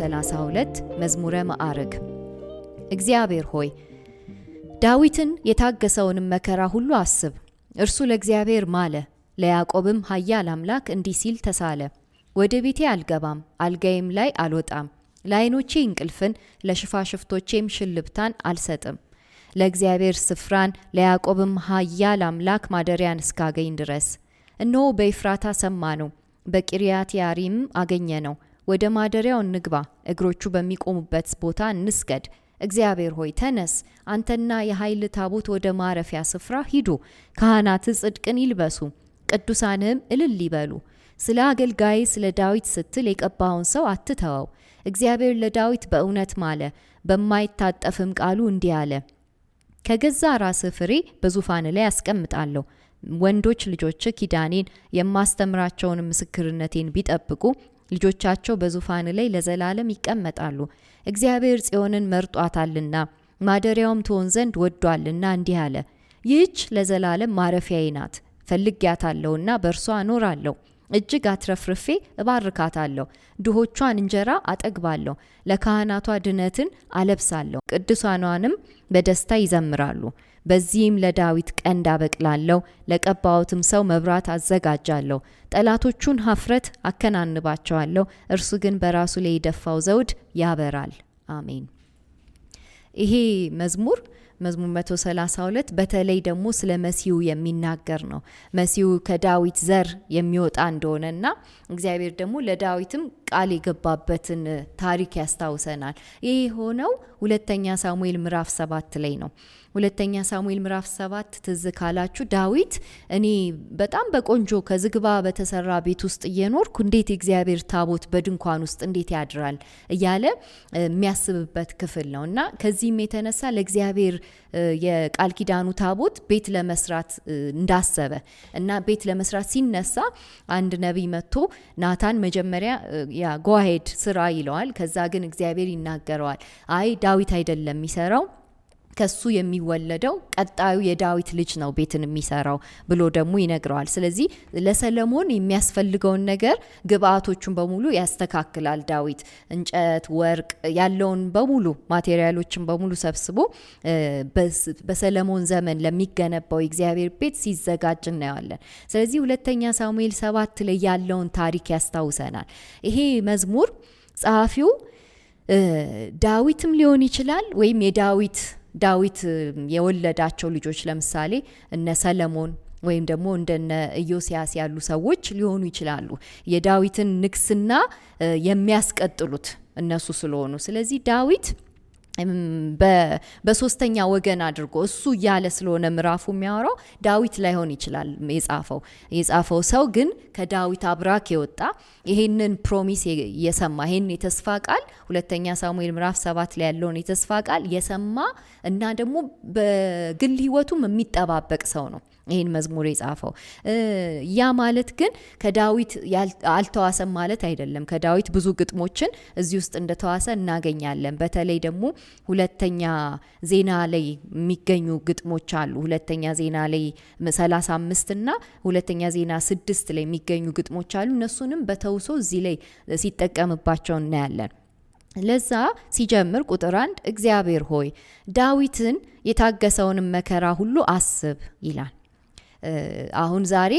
132 መዝሙረ ማዕርግ። እግዚአብሔር ሆይ፣ ዳዊትን የታገሰውንም መከራ ሁሉ አስብ። እርሱ ለእግዚአብሔር ማለ፣ ለያዕቆብም ኃያል አምላክ እንዲህ ሲል ተሳለ። ወደ ቤቴ አልገባም፣ አልጋዬም ላይ አልወጣም። ለዓይኖቼ እንቅልፍን ለሽፋሽፍቶቼም ሽልብታን አልሰጥም። ለእግዚአብሔር ስፍራን ለያዕቆብም ኃያል አምላክ ማደሪያን እስካገኝ ድረስ። እነሆ በኤፍራታ ሰማነው፣ በቂርያትይዓሪም አገኘነው። ወደ ማደሪያው እንግባ፣ እግሮቹ በሚቆሙበት ቦታ እንስገድ። እግዚአብሔር ሆይ ተነስ፣ አንተና የኃይል ታቦት ወደ ማረፊያ ስፍራ ሂዱ። ካህናት ጽድቅን ይልበሱ፣ ቅዱሳንህም እልል ይበሉ። ስለ አገልጋይ ስለ ዳዊት ስትል የቀባኸውን ሰው አትተወው። እግዚአብሔር ለዳዊት በእውነት ማለ፣ በማይታጠፍም ቃሉ እንዲህ አለ። ከገዛ ራስህ ፍሬ በዙፋን ላይ አስቀምጣለሁ። ወንዶች ልጆች ኪዳኔን የማስተምራቸውን ምስክርነቴን ቢጠብቁ ልጆቻቸው በዙፋን ላይ ለዘላለም ይቀመጣሉ። እግዚአብሔር ጽዮንን መርጧታልና ማደሪያውም ትሆን ዘንድ ወዷልና እንዲህ አለ። ይህች ለዘላለም ማረፊያዬ ናት፣ ፈልጌያታለሁና በእርሷ እኖራለሁ። እጅግ አትረፍርፌ እባርካታለሁ። ድሆቿን እንጀራ አጠግባለሁ፣ ለካህናቷ ድነትን አለብሳለሁ፣ ቅዱሳኗንም በደስታ ይዘምራሉ። በዚህም ለዳዊት ቀንድ አበቅላለሁ፣ ለቀባሁትም ሰው መብራት አዘጋጃለሁ። ጠላቶቹን ሀፍረት አከናንባቸዋለሁ፣ እርሱ ግን በራሱ ላይ የደፋው ዘውድ ያበራል። አሜን። ይሄ መዝሙር፣ መዝሙር 132፣ በተለይ ደግሞ ስለ መሲሁ የሚናገር ነው። መሲሁ ከዳዊት ዘር የሚወጣ እንደሆነና እግዚአብሔር ደግሞ ለዳዊትም ቃል የገባበትን ታሪክ ያስታውሰናል። ይህ የሆነው ሁለተኛ ሳሙኤል ምዕራፍ 7 ላይ ነው። ሁለተኛ ሳሙኤል ምዕራፍ 7 ትዝ ካላችሁ ዳዊት እኔ በጣም በቆንጆ ከዝግባ በተሰራ ቤት ውስጥ እየኖርኩ እንዴት የእግዚአብሔር ታቦት በድንኳን ውስጥ እንዴት ያድራል እያለ የሚያስብበት ክፍል ነው እና ከዚህም የተነሳ ለእግዚአብሔር የቃል ኪዳኑ ታቦት ቤት ለመስራት እንዳሰበ እና ቤት ለመስራት ሲነሳ አንድ ነቢይ መጥቶ ናታን መጀመሪያ ያ go ahead ስራ ይለዋል። ከዛ ግን እግዚአብሔር ይናገረዋል። አይ፣ ዳዊት አይደለም የሚሰራው፣ ከሱ የሚወለደው ቀጣዩ የዳዊት ልጅ ነው ቤትን የሚሰራው ብሎ ደግሞ ይነግረዋል። ስለዚህ ለሰለሞን የሚያስፈልገውን ነገር ግብአቶቹን በሙሉ ያስተካክላል ዳዊት። እንጨት፣ ወርቅ ያለውን በሙሉ material ኦችን በሙሉ ሰብስቦ በሰለሞን ዘመን ለሚገነባው የእግዚአብሔር ቤት ሲዘጋጅ እናየዋለን። ስለዚህ ሁለተኛ ሳሙኤል 7 ላይ ያለውን ታሪክ ያስታውሰናል። ይሄ መዝሙር ጸሐፊው ዳዊትም ሊሆን ይችላል ወይም የዳዊት ዳዊት የወለዳቸው ልጆች፣ ለምሳሌ እነ ሰለሞን ወይም ደግሞ እንደነ ኢዮስያስ ያሉ ሰዎች ሊሆኑ ይችላሉ። የዳዊትን ንግስና የሚያስቀጥሉት እነሱ ስለሆኑ፣ ስለዚህ ዳዊት በሶስተኛ ወገን አድርጎ እሱ እያለ ስለሆነ ምዕራፉ የሚያወራው ዳዊት ላይሆን ይችላል የጻፈው። የጻፈው ሰው ግን ከዳዊት አብራክ የወጣ፣ ይሄንን promise የሰማ፣ ይሄን የተስፋ ቃል፣ ሁለተኛ ሳሙኤል ምዕራፍ 7 ላይ ያለውን የተስፋ ቃል የሰማ እና ደግሞ በግል ሕይወቱም የሚጠባበቅ ሰው ነው ይህን መዝሙር የጻፈው። ያ ማለት ግን ከዳዊት አልተዋሰም ማለት አይደለም። ከዳዊት ብዙ ግጥሞችን እዚህ ውስጥ እንደተዋሰ እናገኛለን። በተለይ ደግሞ ሁለተኛ ዜና ላይ የሚገኙ ግጥሞች አሉ። ሁለተኛ ዜና ላይ 35 እና ሁለተኛ ዜና 6 ላይ የሚገኙ ግጥሞች አሉ። እነሱንም በተውሶ እዚህ ላይ ሲጠቀምባቸው እናያለን። ለዛ ሲጀምር ቁጥር 1 እግዚአብሔር ሆይ፣ ዳዊትን የታገሰውንም መከራ ሁሉ አስብ ይላል። አሁን ዛሬ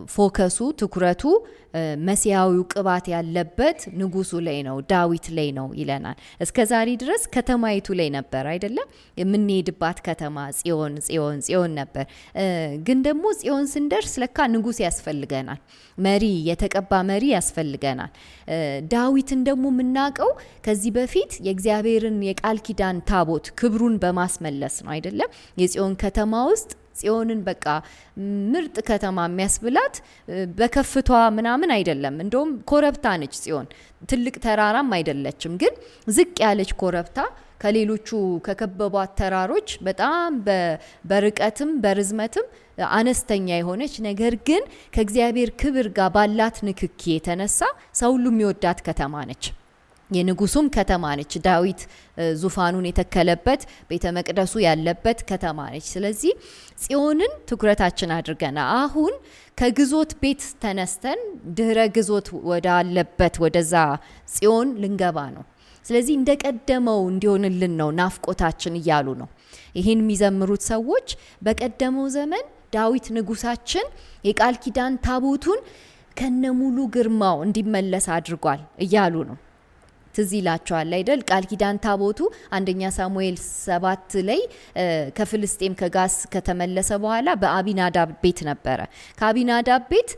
focus ኡ፣ ትኩረቱ መሲያዊው ቅባት ያለበት ንጉሱ ላይ ነው፣ ዳዊት ላይ ነው ይለናል። እስከ ዛሬ ድረስ ከተማይቱ ላይ ነበር አይደለም? የምንሄድባት ከተማ ጽዮን፣ ጽዮን፣ ጽዮን ነበር። ግን ደግሞ ጽዮን ስንደርስ ለካ ንጉስ ያስፈልገናል፣ መሪ፣ የተቀባ መሪ ያስፈልገናል። ዳዊትን ደግሞ የምናውቀው ከዚህ በፊት የእግዚአብሔርን የቃል ኪዳን ታቦት ክብሩን በማስመለስ ነው አይደለም? የጽዮን ከተማ ውስጥ ጽዮንን በቃ ምርጥ ከተማ የሚያስብላት በከፍቷ ምናምን አይደለም። እንደውም ኮረብታ ነች ጽዮን፣ ትልቅ ተራራም አይደለችም። ግን ዝቅ ያለች ኮረብታ፣ ከሌሎቹ ከከበቧት ተራሮች በጣም በርቀትም በርዝመትም አነስተኛ የሆነች፣ ነገር ግን ከእግዚአብሔር ክብር ጋር ባላት ንክኪ የተነሳ ሰው ሁሉ የሚወዳት ከተማ ነች። የንጉሱም ከተማ ነች። ዳዊት ዙፋኑን የተከለበት ቤተ መቅደሱ ያለበት ከተማ ነች። ስለዚህ ጽዮንን ትኩረታችን አድርገና አሁን ከግዞት ቤት ተነስተን ድህረ ግዞት ወዳለበት ወደዛ ጽዮን ልንገባ ነው። ስለዚህ እንደቀደመው እንዲሆንልን ነው ናፍቆታችን እያሉ ነው። ይህን የሚዘምሩት ሰዎች በቀደመው ዘመን ዳዊት ንጉሳችን የቃል ኪዳን ታቦቱን ከነሙሉ ግርማው እንዲመለስ አድርጓል እያሉ ነው። ትዝ ይላቸዋል አይደል? ቃል ኪዳን ታቦቱ 1 ሳሙኤል 7 ላይ ከፍልስጤም ከጋስ ከተመለሰ በኋላ በአቢናዳብ ቤት ነበረ። ከአቢናዳብ ቤት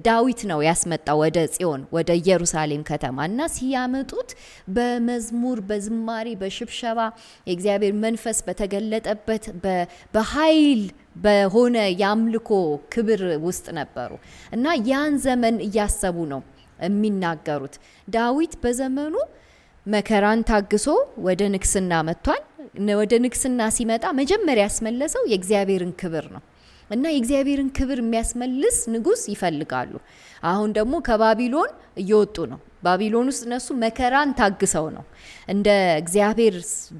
ዳዊት ነው ያስመጣው ወደ ጽዮን ወደ ኢየሩሳሌም ከተማ እና ሲያመጡት በመዝሙር በዝማሬ በሽብሸባ የእግዚአብሔር መንፈስ በተገለጠበት በኃይል በሆነ የአምልኮ ክብር ውስጥ ነበሩ እና ያን ዘመን እያሰቡ ነው የሚናገሩት። ዳዊት በዘመኑ መከራን ታግሶ ወደ ንግስና መጥቷል። ወደ ንግስና ሲመጣ መጀመሪያ ያስመለሰው የእግዚአብሔርን ክብር ነው እና የእግዚአብሔርን ክብር የሚያስመልስ ንጉስ ይፈልጋሉ። አሁን ደግሞ ከባቢሎን እየወጡ ነው። ባቢሎን ውስጥ እነሱ መከራን ታግሰው ነው እንደ እግዚአብሔር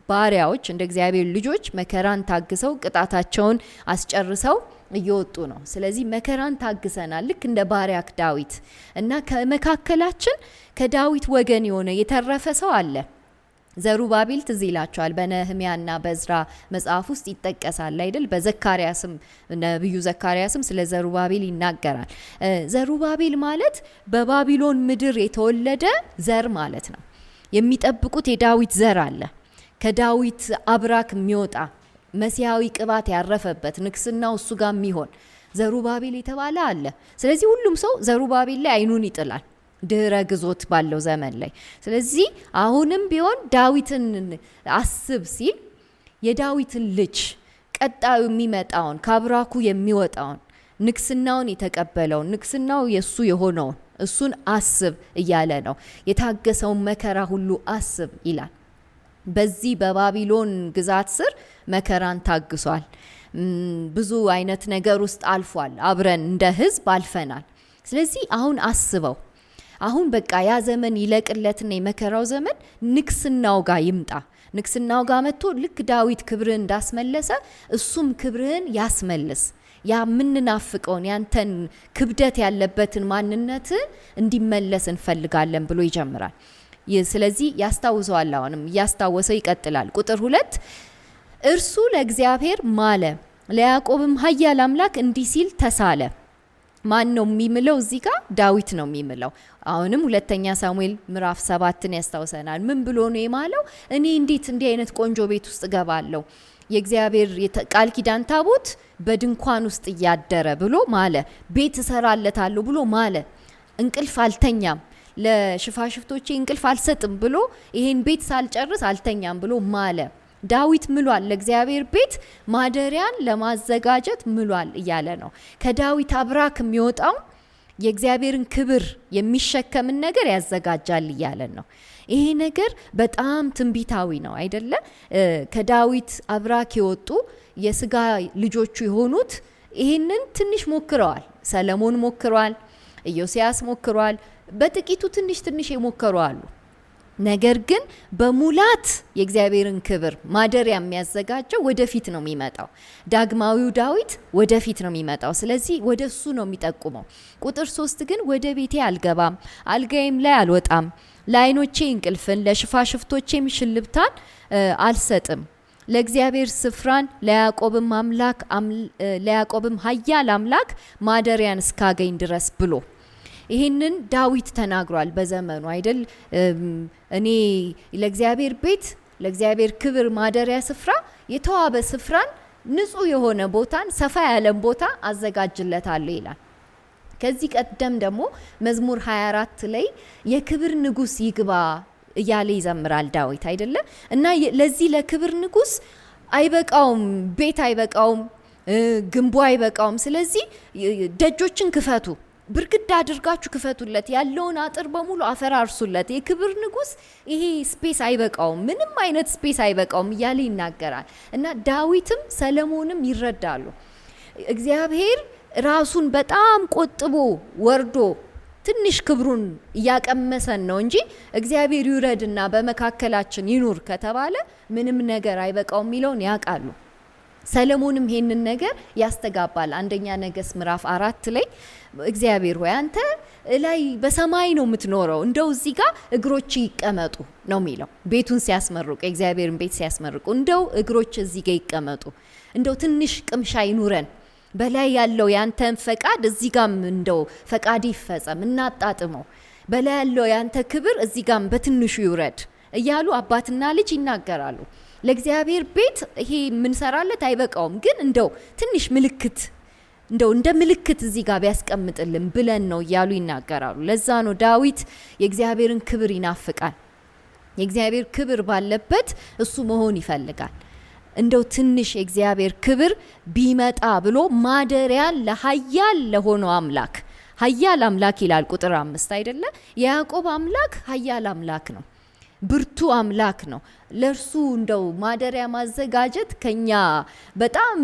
ባሪያዎች እንደ እግዚአብሔር ልጆች መከራን ታግሰው ቅጣታቸውን አስጨርሰው እየወጡ ነው። ስለዚህ መከራን ታግሰናል ልክ እንደ ባሪያክ ዳዊት እና ከመካከላችን ከዳዊት ወገን የሆነ የተረፈ ሰው አለ። ዘሩባቤል ትዝ ይላቸዋል። በነህሚያና በእዝራ መጽሐፍ ውስጥ ይጠቀሳል አይደል? በዘካርያስም ነብዩ ዘካርያስም ስለ ዘሩባቤል ይናገራል። ዘሩባቤል ማለት በባቢሎን ምድር የተወለደ ዘር ማለት ነው። የሚጠብቁት የዳዊት ዘር አለ። ከዳዊት አብራክ የሚወጣ መሲያዊ ቅባት ያረፈበት ንግስናው እሱ ጋር የሚሆን ዘሩባቤል የተባለ አለ። ስለዚህ ሁሉም ሰው ዘሩባቤል ላይ አይኑን ይጥላል ድህረ ግዞት ባለው ዘመን ላይ። ስለዚህ አሁንም ቢሆን ዳዊትን አስብ ሲል የዳዊትን ልጅ ቀጣዩ የሚመጣውን ከአብራኩ የሚወጣውን ንግስናውን የተቀበለውን ንግስናው የሱ የሆነውን እሱን አስብ እያለ ነው። የታገሰውን መከራ ሁሉ አስብ ይላል። በዚህ በባቢሎን ግዛት ስር መከራን ታግሷል። ብዙ አይነት ነገር ውስጥ አልፏል። አብረን እንደ ሕዝብ አልፈናል። ስለዚህ አሁን አስበው። አሁን በቃ ያ ዘመን ይለቅለትና የመከራው ዘመን ንግስናው ጋር ይምጣ። ንግስናው ጋር መጥቶ ልክ ዳዊት ክብርህን እንዳስመለሰ እሱም ክብርህን ያስመልስ። ያ የምንናፍቀውን ያንተን ክብደት ያለበትን ማንነት እንዲመለስ እንፈልጋለን ብሎ ይጀምራል። ስለዚህ ያስታውሰዋል። አሁንም እያስታወሰው ይቀጥላል። ቁጥር 2 እርሱ ለእግዚአብሔር ማለ፣ ለያዕቆብም ኃያል አምላክ እንዲህ ሲል ተሳለ። ማን ነው የሚምለው? እዚህ ጋር ዳዊት ነው የሚምለው። አሁንም 2 ሳሙኤል ምዕራፍ 7ን ያስታውሰናል። ምን ብሎ ነው የማለው? እኔ እንዴት እንዲህ አይነት ቆንጆ ቤት ውስጥ እገባለሁ? የእግዚአብሔር ቃል ኪዳን ታቦት በድንኳን ውስጥ እያደረ ብሎ ማለ። ቤት እሰራለታለሁ ብሎ ማለ። እንቅልፍ አልተኛም፣ ለሽፋሽፍቶቼ እንቅልፍ አልሰጥም ብሎ ይሄን ቤት ሳልጨርስ አልተኛም ብሎ ማለ። ዳዊት ምሏል፣ ለእግዚአብሔር ቤት ማደሪያን ለማዘጋጀት ምሏል እያለ ነው። ከዳዊት አብራክ የሚወጣው የእግዚአብሔርን ክብር የሚሸከምን ነገር ያዘጋጃል እያለን ነው። ይሄ ነገር በጣም ትንቢታዊ ነው አይደለ? ከዳዊት አብራክ የወጡ የስጋ ልጆቹ የሆኑት ይሄንን ትንሽ ሞክረዋል። ሰለሞን ሞክሯል፣ ኢዮስያስ ሞክሯል። በጥቂቱ ትንሽ ትንሽ የሞከሩ አሉ። ነገር ግን በሙላት የእግዚአብሔርን ክብር ማደሪያ የሚያዘጋጀው ወደፊት ነው የሚመጣው። ዳግማዊው ዳዊት ወደፊት ነው የሚመጣው። ስለዚህ ወደ እሱ ነው የሚጠቁመው። ቁጥር 3 ግን ወደ ቤቴ አልገባም፣ አልጋዬም ላይ አልወጣም፣ ለዓይኖቼ እንቅልፍን ለሽፋሽፍቶቼም ሽልብታን አልሰጥም፣ ለእግዚአብሔር ስፍራን ለያዕቆብም አምላክ ለያዕቆብም ኃያል አምላክ ማደሪያን እስካገኝ ድረስ ብሎ ይህንን ዳዊት ተናግሯል በዘመኑ አይደል? እኔ ለእግዚአብሔር ቤት ለእግዚአብሔር ክብር ማደሪያ ስፍራ የተዋበ ስፍራን ንጹህ የሆነ ቦታን ሰፋ ያለን ቦታ አዘጋጅለታለሁ ይላል። ከዚህ ቀደም ደግሞ መዝሙር 24 ላይ የክብር ንጉስ ይግባ እያለ ይዘምራል ዳዊት አይደለ? እና ለዚህ ለክብር ንጉስ አይበቃውም፣ ቤት አይበቃውም፣ ግንቡ አይበቃውም። ስለዚህ ደጆችን ክፈቱ፣ ብርግዳ አድርጋችሁ ክፈቱለት፣ ያለውን አጥር በሙሉ አፈራርሱለት። የክብር ንጉስ ይሄ space አይበቃውም፣ ምንም አይነት space አይበቃውም እያለ ይናገራል። እና ዳዊትም ሰለሞንም ይረዳሉ። እግዚአብሔር ራሱን በጣም ቆጥቦ ወርዶ ትንሽ ክብሩን እያቀመሰን ነው እንጂ እግዚአብሔር ይውረድና በመካከላችን ይኑር ከተባለ ምንም ነገር አይበቃው የሚለውን ያውቃሉ። ሰለሞንም ይሄንን ነገር ያስተጋባል። አንደኛ ነገሥት ምዕራፍ 4 ላይ እግዚአብሔር ሆይ አንተ ላይ በሰማይ ነው የምትኖረው፣ እንደው እዚህ ጋር እግሮች ይቀመጡ ነው የሚለው። ቤቱን ሲያስመርቁ፣ የእግዚአብሔርን ቤት ሲያስመርቁ እንደው እግሮች እዚህ ጋር ይቀመጡ፣ እንደው ትንሽ ቅምሻ ይኑረን፣ በላይ ያለው ያንተን ፈቃድ እዚህ ጋም እንደው ፈቃድ ይፈጸም፣ እናጣጥመው፣ በላይ ያለው ያንተ ክብር እዚህ ጋም በትንሹ ይውረድ እያሉ አባትና ልጅ ይናገራሉ። ለእግዚአብሔር ቤት ይሄ የምንሰራለት አይበቃውም፣ ግን እንደው ትንሽ ምልክት እንደው እንደ ምልክት እዚህ ጋር ቢያስቀምጥልን ብለን ነው እያሉ ይናገራሉ። ለዛ ነው ዳዊት የእግዚአብሔርን ክብር ይናፍቃል። የእግዚአብሔር ክብር ባለበት እሱ መሆን ይፈልጋል። እንደው ትንሽ የእግዚአብሔር ክብር ቢመጣ ብሎ ማደሪያን ለኃያል ለሆነው አምላክ፣ ኃያል አምላክ ይላል ቁጥር 5 አይደለ? የያዕቆብ አምላክ ኃያል አምላክ ነው፣ ብርቱ አምላክ ነው። ለእርሱ እንደው ማደሪያ ማዘጋጀት ከኛ በጣም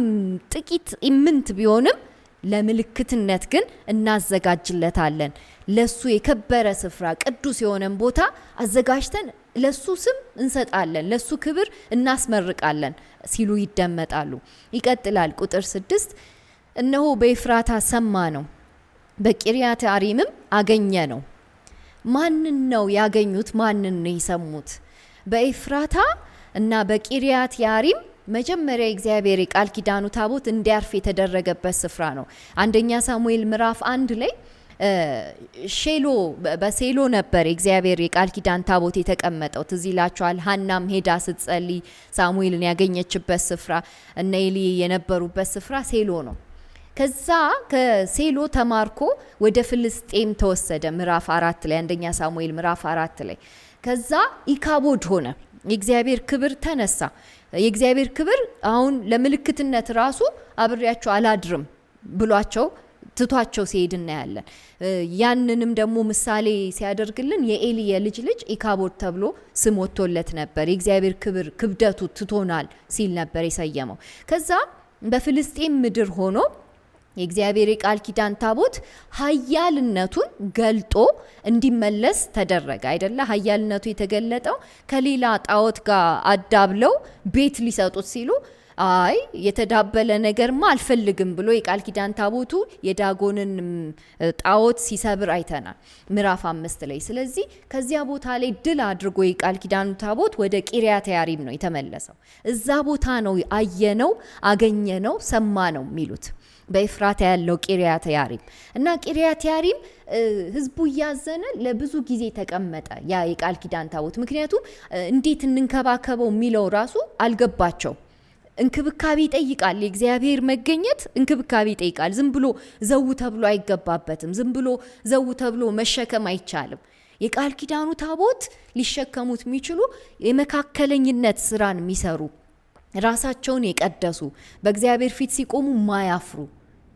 ጥቂት ኢምንት ቢሆንም ለምልክትነት ግን እናዘጋጅለታለን። ለሱ የከበረ ስፍራ ቅዱስ የሆነን ቦታ አዘጋጅተን ለሱ ስም እንሰጣለን፣ ለሱ ክብር እናስመርቃለን ሲሉ ይደመጣሉ። ይቀጥላል ቁጥር 6 እነሆ በኤፍራታ ሰማ ነው፣ በቂርያት አሪምም አገኘ ነው። ማንን ነው ያገኙት? ማንን ነው የሰሙት? በኤፍራታ እና በቂርያት ያሪም መጀመሪያ የእግዚአብሔር የቃል ኪዳኑ ታቦት እንዲያርፍ የተደረገበት ስፍራ ነው። አንደኛ ሳሙኤል ምዕራፍ 1 ላይ ሼሎ በሴሎ ነበር የእግዚአብሔር የቃል ኪዳን ታቦት የተቀመጠው። ትዝ ይላችኋል። ሀናም ሄዳ ስትጸልይ ሳሙኤልን ያገኘችበት ስፍራ፣ እነ ኤሊ የነበሩበት ስፍራ ሴሎ ነው። ከዛ ከሴሎ ተማርኮ ወደ ፍልስጤም ተወሰደ። ምዕራፍ 4 ላይ፣ አንደኛ ሳሙኤል ምዕራፍ 4 ላይ። ከዛ ኢካቦድ ሆነ። የእግዚአብሔር ክብር ተነሳ። የእግዚአብሔር ክብር አሁን ለምልክትነት ራሱ አብሬያቸው አላድርም ብሏቸው ትቷቸው ሲሄድ እናያለን። ያንንም ደግሞ ምሳሌ ሲያደርግልን የኤሊ የልጅ ልጅ ኢካቦድ ተብሎ ስም ወጥቶለት ነበር። የእግዚአብሔር ክብር ክብደቱ ትቶናል ሲል ነበር የሰየመው። ከዛ በፍልስጤም ምድር ሆኖ የእግዚአብሔር የቃል ኪዳን ታቦት ኃያልነቱን ገልጦ እንዲመለስ ተደረገ አይደለ? ኃያልነቱ የተገለጠው ከሌላ ጣዖት ጋር አዳብለው ቤት ሊሰጡት ሲሉ አይ የተዳበለ ነገርማ አልፈልግም ብሎ የቃል ኪዳን ታቦቱ የዳጎንን ጣዖት ሲሰብር አይተናል ምዕራፍ 5 ላይ። ስለዚህ ከዚያ ቦታ ላይ ድል አድርጎ የቃል ኪዳኑ ታቦት ወደ ቂርያት ያሪም ነው የተመለሰው። እዛ ቦታ ነው አየነው፣ አገኘነው፣ ሰማነው የሚሉት በኤፍራታ ያለው ቂርያት ያሪም። እና ቂርያት ያሪም ህዝቡ እያዘነ ለብዙ ጊዜ ተቀመጠ ያ የቃል ኪዳን ታቦት። ምክንያቱም እንዴት እንንከባከበው የሚለው ራሱ አልገባቸው። እንክብካቤ ይጠይቃል። የእግዚአብሔር መገኘት እንክብካቤ ይጠይቃል። ዝም ብሎ ዘው ተብሎ አይገባበትም። ዝም ብሎ ዘው ተብሎ መሸከም አይቻልም። የቃል ኪዳኑ ታቦት ሊሸከሙት የሚችሉ የመካከለኝነት ስራን የሚሰሩ፣ ራሳቸውን የቀደሱ፣ በእግዚአብሔር ፊት ሲቆሙ ማያፍሩ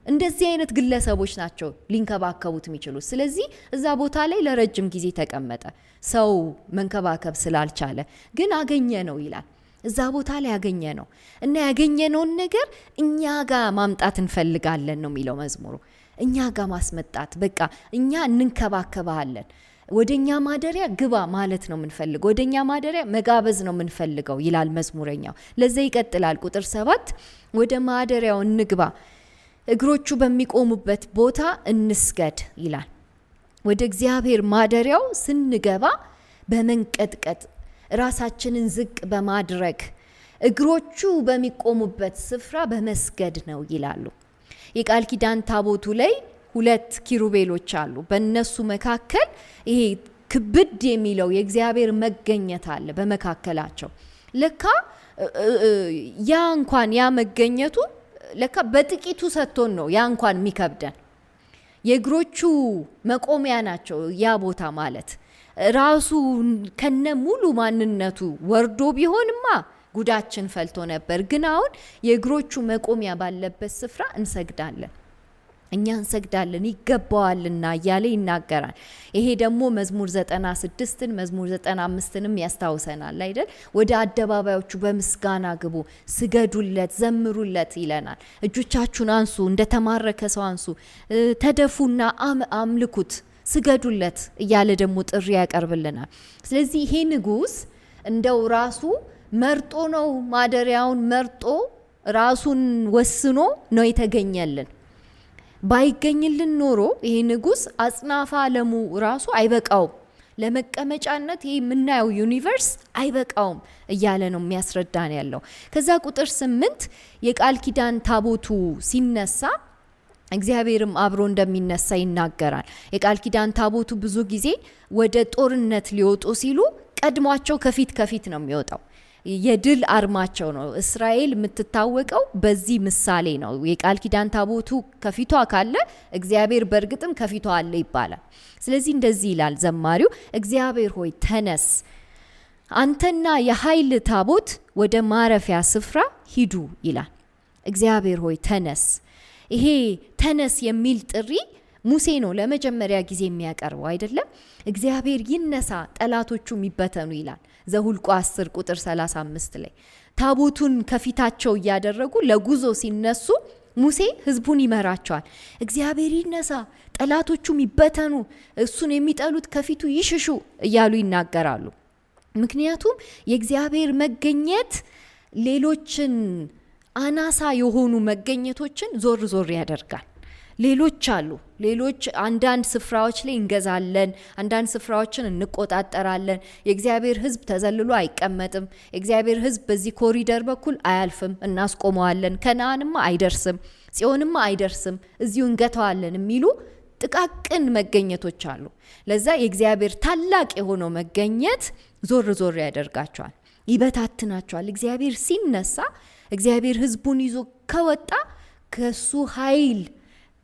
እንደዚህ አይነት ግለሰቦች ናቸው ሊንከባከቡት የሚችሉ። ስለዚህ እዛ ቦታ ላይ ለረጅም ጊዜ ተቀመጠ። ሰው መንከባከብ ስላልቻለ ግን አገኘ ነው ይላል። እዛ ቦታ ላይ ያገኘ ነው እና ያገኘነውን ነገር እኛ ጋር ማምጣት እንፈልጋለን ነው የሚለው መዝሙሩ። እኛ ጋር ማስመጣት፣ በቃ እኛ እንንከባከባለን፣ ወደኛ ማደሪያ ግባ ማለት ነው የምንፈልገው፣ ወደኛ ማደሪያ መጋበዝ ነው የምንፈልገው ይላል መዝሙረኛው። ለዛ ይቀጥላል ቁጥር 7 ወደ ማደሪያው እንግባ፣ እግሮቹ በሚቆሙበት ቦታ እንስገድ ይላል። ወደ እግዚአብሔር ማደሪያው ስንገባ በመንቀጥቀጥ ራሳችንን ዝቅ በማድረግ እግሮቹ በሚቆሙበት ስፍራ በመስገድ ነው ይላሉ። የቃል ኪዳን ታቦቱ ላይ 2 ኪሩቤሎች አሉ። በእነሱ መካከል ይሄ ክብድ የሚለው የእግዚአብሔር መገኘት አለ በመካከላቸው። ለካ ያ እንኳን ያ መገኘቱ ለካ በጥቂቱ ሰጥቶን ነው ያ እንኳን የሚከብደን። የእግሮቹ መቆሚያ ናቸው ያ ቦታ ማለት። ራሱ ከነ ሙሉ ማንነቱ ወርዶ ቢሆንማ ጉዳችን ፈልቶ ነበር። ግን አሁን የእግሮቹ መቆሚያ ባለበት ስፍራ እንሰግዳለን። እኛ እንሰግዳለን ይገባዋልና እያለ ይናገራል። ይሄ ደግሞ መዝሙር 96ን መዝሙር 95ንም ያስታውሰናል አይደል? ወደ አደባባዮቹ በምስጋና ግቡ፣ ስገዱለት፣ ዘምሩለት ይለናል። እጆቻችሁን አንሱ፣ እንደተማረከ ሰው አንሱ፣ ተደፉና አምልኩት። ስገዱለት እያለ ደግሞ ጥሪ ያቀርብልናል። ስለዚህ ይሄ ንጉስ እንደው ራሱ መርጦ ነው፣ ማደሪያውን መርጦ ራሱን ወስኖ ነው የተገኘልን። ባይገኝልን ኖሮ ይሄ ንጉስ አጽናፈ ዓለሙ ራሱ አይበቃውም ለመቀመጫነት፣ ይሄ የምናየው universe አይበቃውም እያለ ነው የሚያስረዳን ያለው። ከዛ ቁጥር 8 የቃል ኪዳን ታቦቱ ሲነሳ እግዚአብሔርም አብሮ እንደሚነሳ ይናገራል። የቃል ኪዳን ታቦቱ ብዙ ጊዜ ወደ ጦርነት ሊወጡ ሲሉ ቀድሟቸው ከፊት ከፊት ነው የሚወጣው። የድል አርማቸው ነው። እስራኤል የምትታወቀው በዚህ ምሳሌ ነው። የቃል ኪዳን ታቦቱ ከፊቷ ካለ እግዚአብሔር በእርግጥም ከፊቷ አለ ይባላል። ስለዚህ እንደዚህ ይላል ዘማሪው፣ እግዚአብሔር ሆይ ተነስ፣ አንተና የኃይል ታቦት ወደ ማረፊያ ስፍራ ሂዱ ይላል። እግዚአብሔር ሆይ ተነስ። ይሄ ተነስ የሚል ጥሪ ሙሴ ነው ለመጀመሪያ ጊዜ የሚያቀርበው አይደለም። እግዚአብሔር ይነሳ ጠላቶቹ የሚበተኑ ይላል ዘሁልቁ 10 ቁጥር 35 ላይ። ታቦቱን ከፊታቸው እያደረጉ ለጉዞ ሲነሱ ሙሴ ህዝቡን ይመራቸዋል። እግዚአብሔር ይነሳ፣ ጠላቶቹ የሚበተኑ፣ እሱን የሚጠሉት ከፊቱ ይሽሹ እያሉ ይናገራሉ። ምክንያቱም የእግዚአብሔር መገኘት ሌሎችን አናሳ የሆኑ መገኘቶችን ዞር ዞር ያደርጋል። ሌሎች አሉ። ሌሎች አንዳንድ ስፍራዎች ላይ እንገዛለን፣ አንዳንድ ስፍራዎችን እንቆጣጠራለን። የእግዚአብሔር ሕዝብ ተዘልሎ አይቀመጥም። የእግዚአብሔር ሕዝብ በዚህ ኮሪደር በኩል አያልፍም፣ እናስቆመዋለን። ከነአንማ አይደርስም፣ ጽዮንማ አይደርስም፣ እዚሁ እንገታዋለን የሚሉ ጥቃቅን መገኘቶች አሉ። ለዛ የእግዚአብሔር ታላቅ የሆነው መገኘት ዞር ዞር ያደርጋቸዋል፣ ይበታትናቸዋል። እግዚአብሔር ሲነሳ፣ እግዚአብሔር ሕዝቡን ይዞ ከወጣ ከሱ ኃይል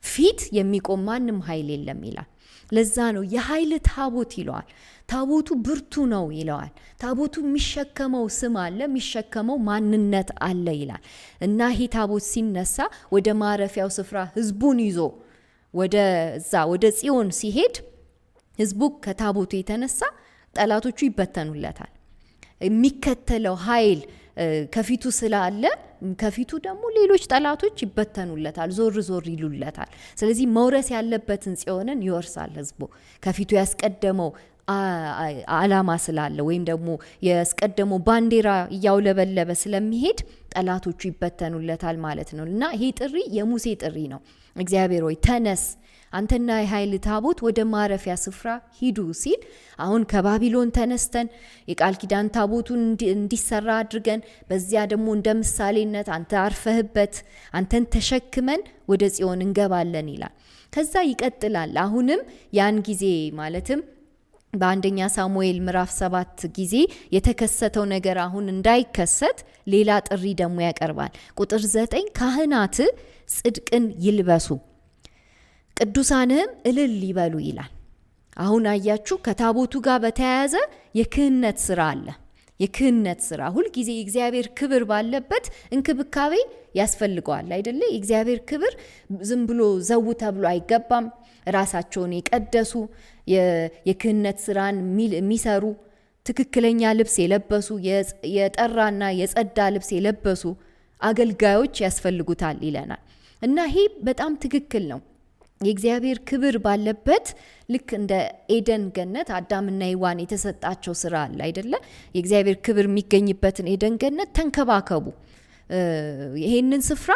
ፊት የሚቆም ማንም ኃይል የለም ይላል። ለዛ ነው የኃይል ታቦት ይለዋል። ታቦቱ ብርቱ ነው ይለዋል። ታቦቱ የሚሸከመው ስም አለ፣ የሚሸከመው ማንነት አለ ይላል። እና ይሄ ታቦት ሲነሳ ወደ ማረፊያው ስፍራ ህዝቡን ይዞ ወደዛ ወደ ጽዮን ሲሄድ ህዝቡ ከታቦቱ የተነሳ ጠላቶቹ ይበተኑለታል። የሚከተለው ኃይል ከፊቱ ስላለ ከፊቱ ደግሞ ሌሎች ጠላቶች ይበተኑለታል፣ ዞር ዞር ይሉለታል። ስለዚህ መውረስ ያለበትን ጽዮንን ይወርሳል ህዝቡ ከፊቱ ያስቀደመው ዓላማ ስላለ ወይም ደግሞ ያስቀደመው ባንዲራ እያውለበለበ ስለሚሄድ ጠላቶቹ ይበተኑለታል ማለት ነው። እና ይሄ ጥሪ የሙሴ ጥሪ ነው። እግዚአብሔር ሆይ ተነስ፣ አንተና የኃይል ታቦት ወደ ማረፊያ ስፍራ ሂዱ ሲል አሁን ከባቢሎን ተነስተን የቃል ኪዳን ታቦቱን እንዲሰራ አድርገን በዚያ ደግሞ እንደ ምሳሌነት አንተ አርፈህበት አንተን ተሸክመን ወደ ጽዮን እንገባለን ይላል። ከዛ ይቀጥላል። አሁንም ያን ጊዜ ማለትም በአንደኛ ሳሙኤል ምዕራፍ 7 ጊዜ የተከሰተው ነገር አሁን እንዳይከሰት ሌላ ጥሪ ደግሞ ያቀርባል። ቁጥር 9 ካህናት ጽድቅን ይልበሱ ቅዱሳንህም እልል ይበሉ ይላል። አሁን አያችሁ ከታቦቱ ጋር በተያያዘ የክህነት ስራ አለ። የክህነት ስራ ሁልጊዜ የእግዚአብሔር ክብር ባለበት እንክብካቤ ያስፈልገዋል አይደለ? የእግዚአብሔር ክብር ዝም ብሎ ዘው ተብሎ አይገባም። ራሳቸውን የቀደሱ የክህነት ስራን የሚሰሩ ትክክለኛ ልብስ የለበሱ የጠራና የጸዳ ልብስ የለበሱ አገልጋዮች ያስፈልጉታል ይለናል። እና ይሄ በጣም ትክክል ነው። የእግዚአብሔር ክብር ባለበት ልክ እንደ ኤደን ገነት አዳምና ሔዋን የተሰጣቸው ስራ አለ አይደለ? የእግዚአብሔር ክብር የሚገኝበትን ኤደን ገነት ተንከባከቡ፣ ይሄንን ስፍራ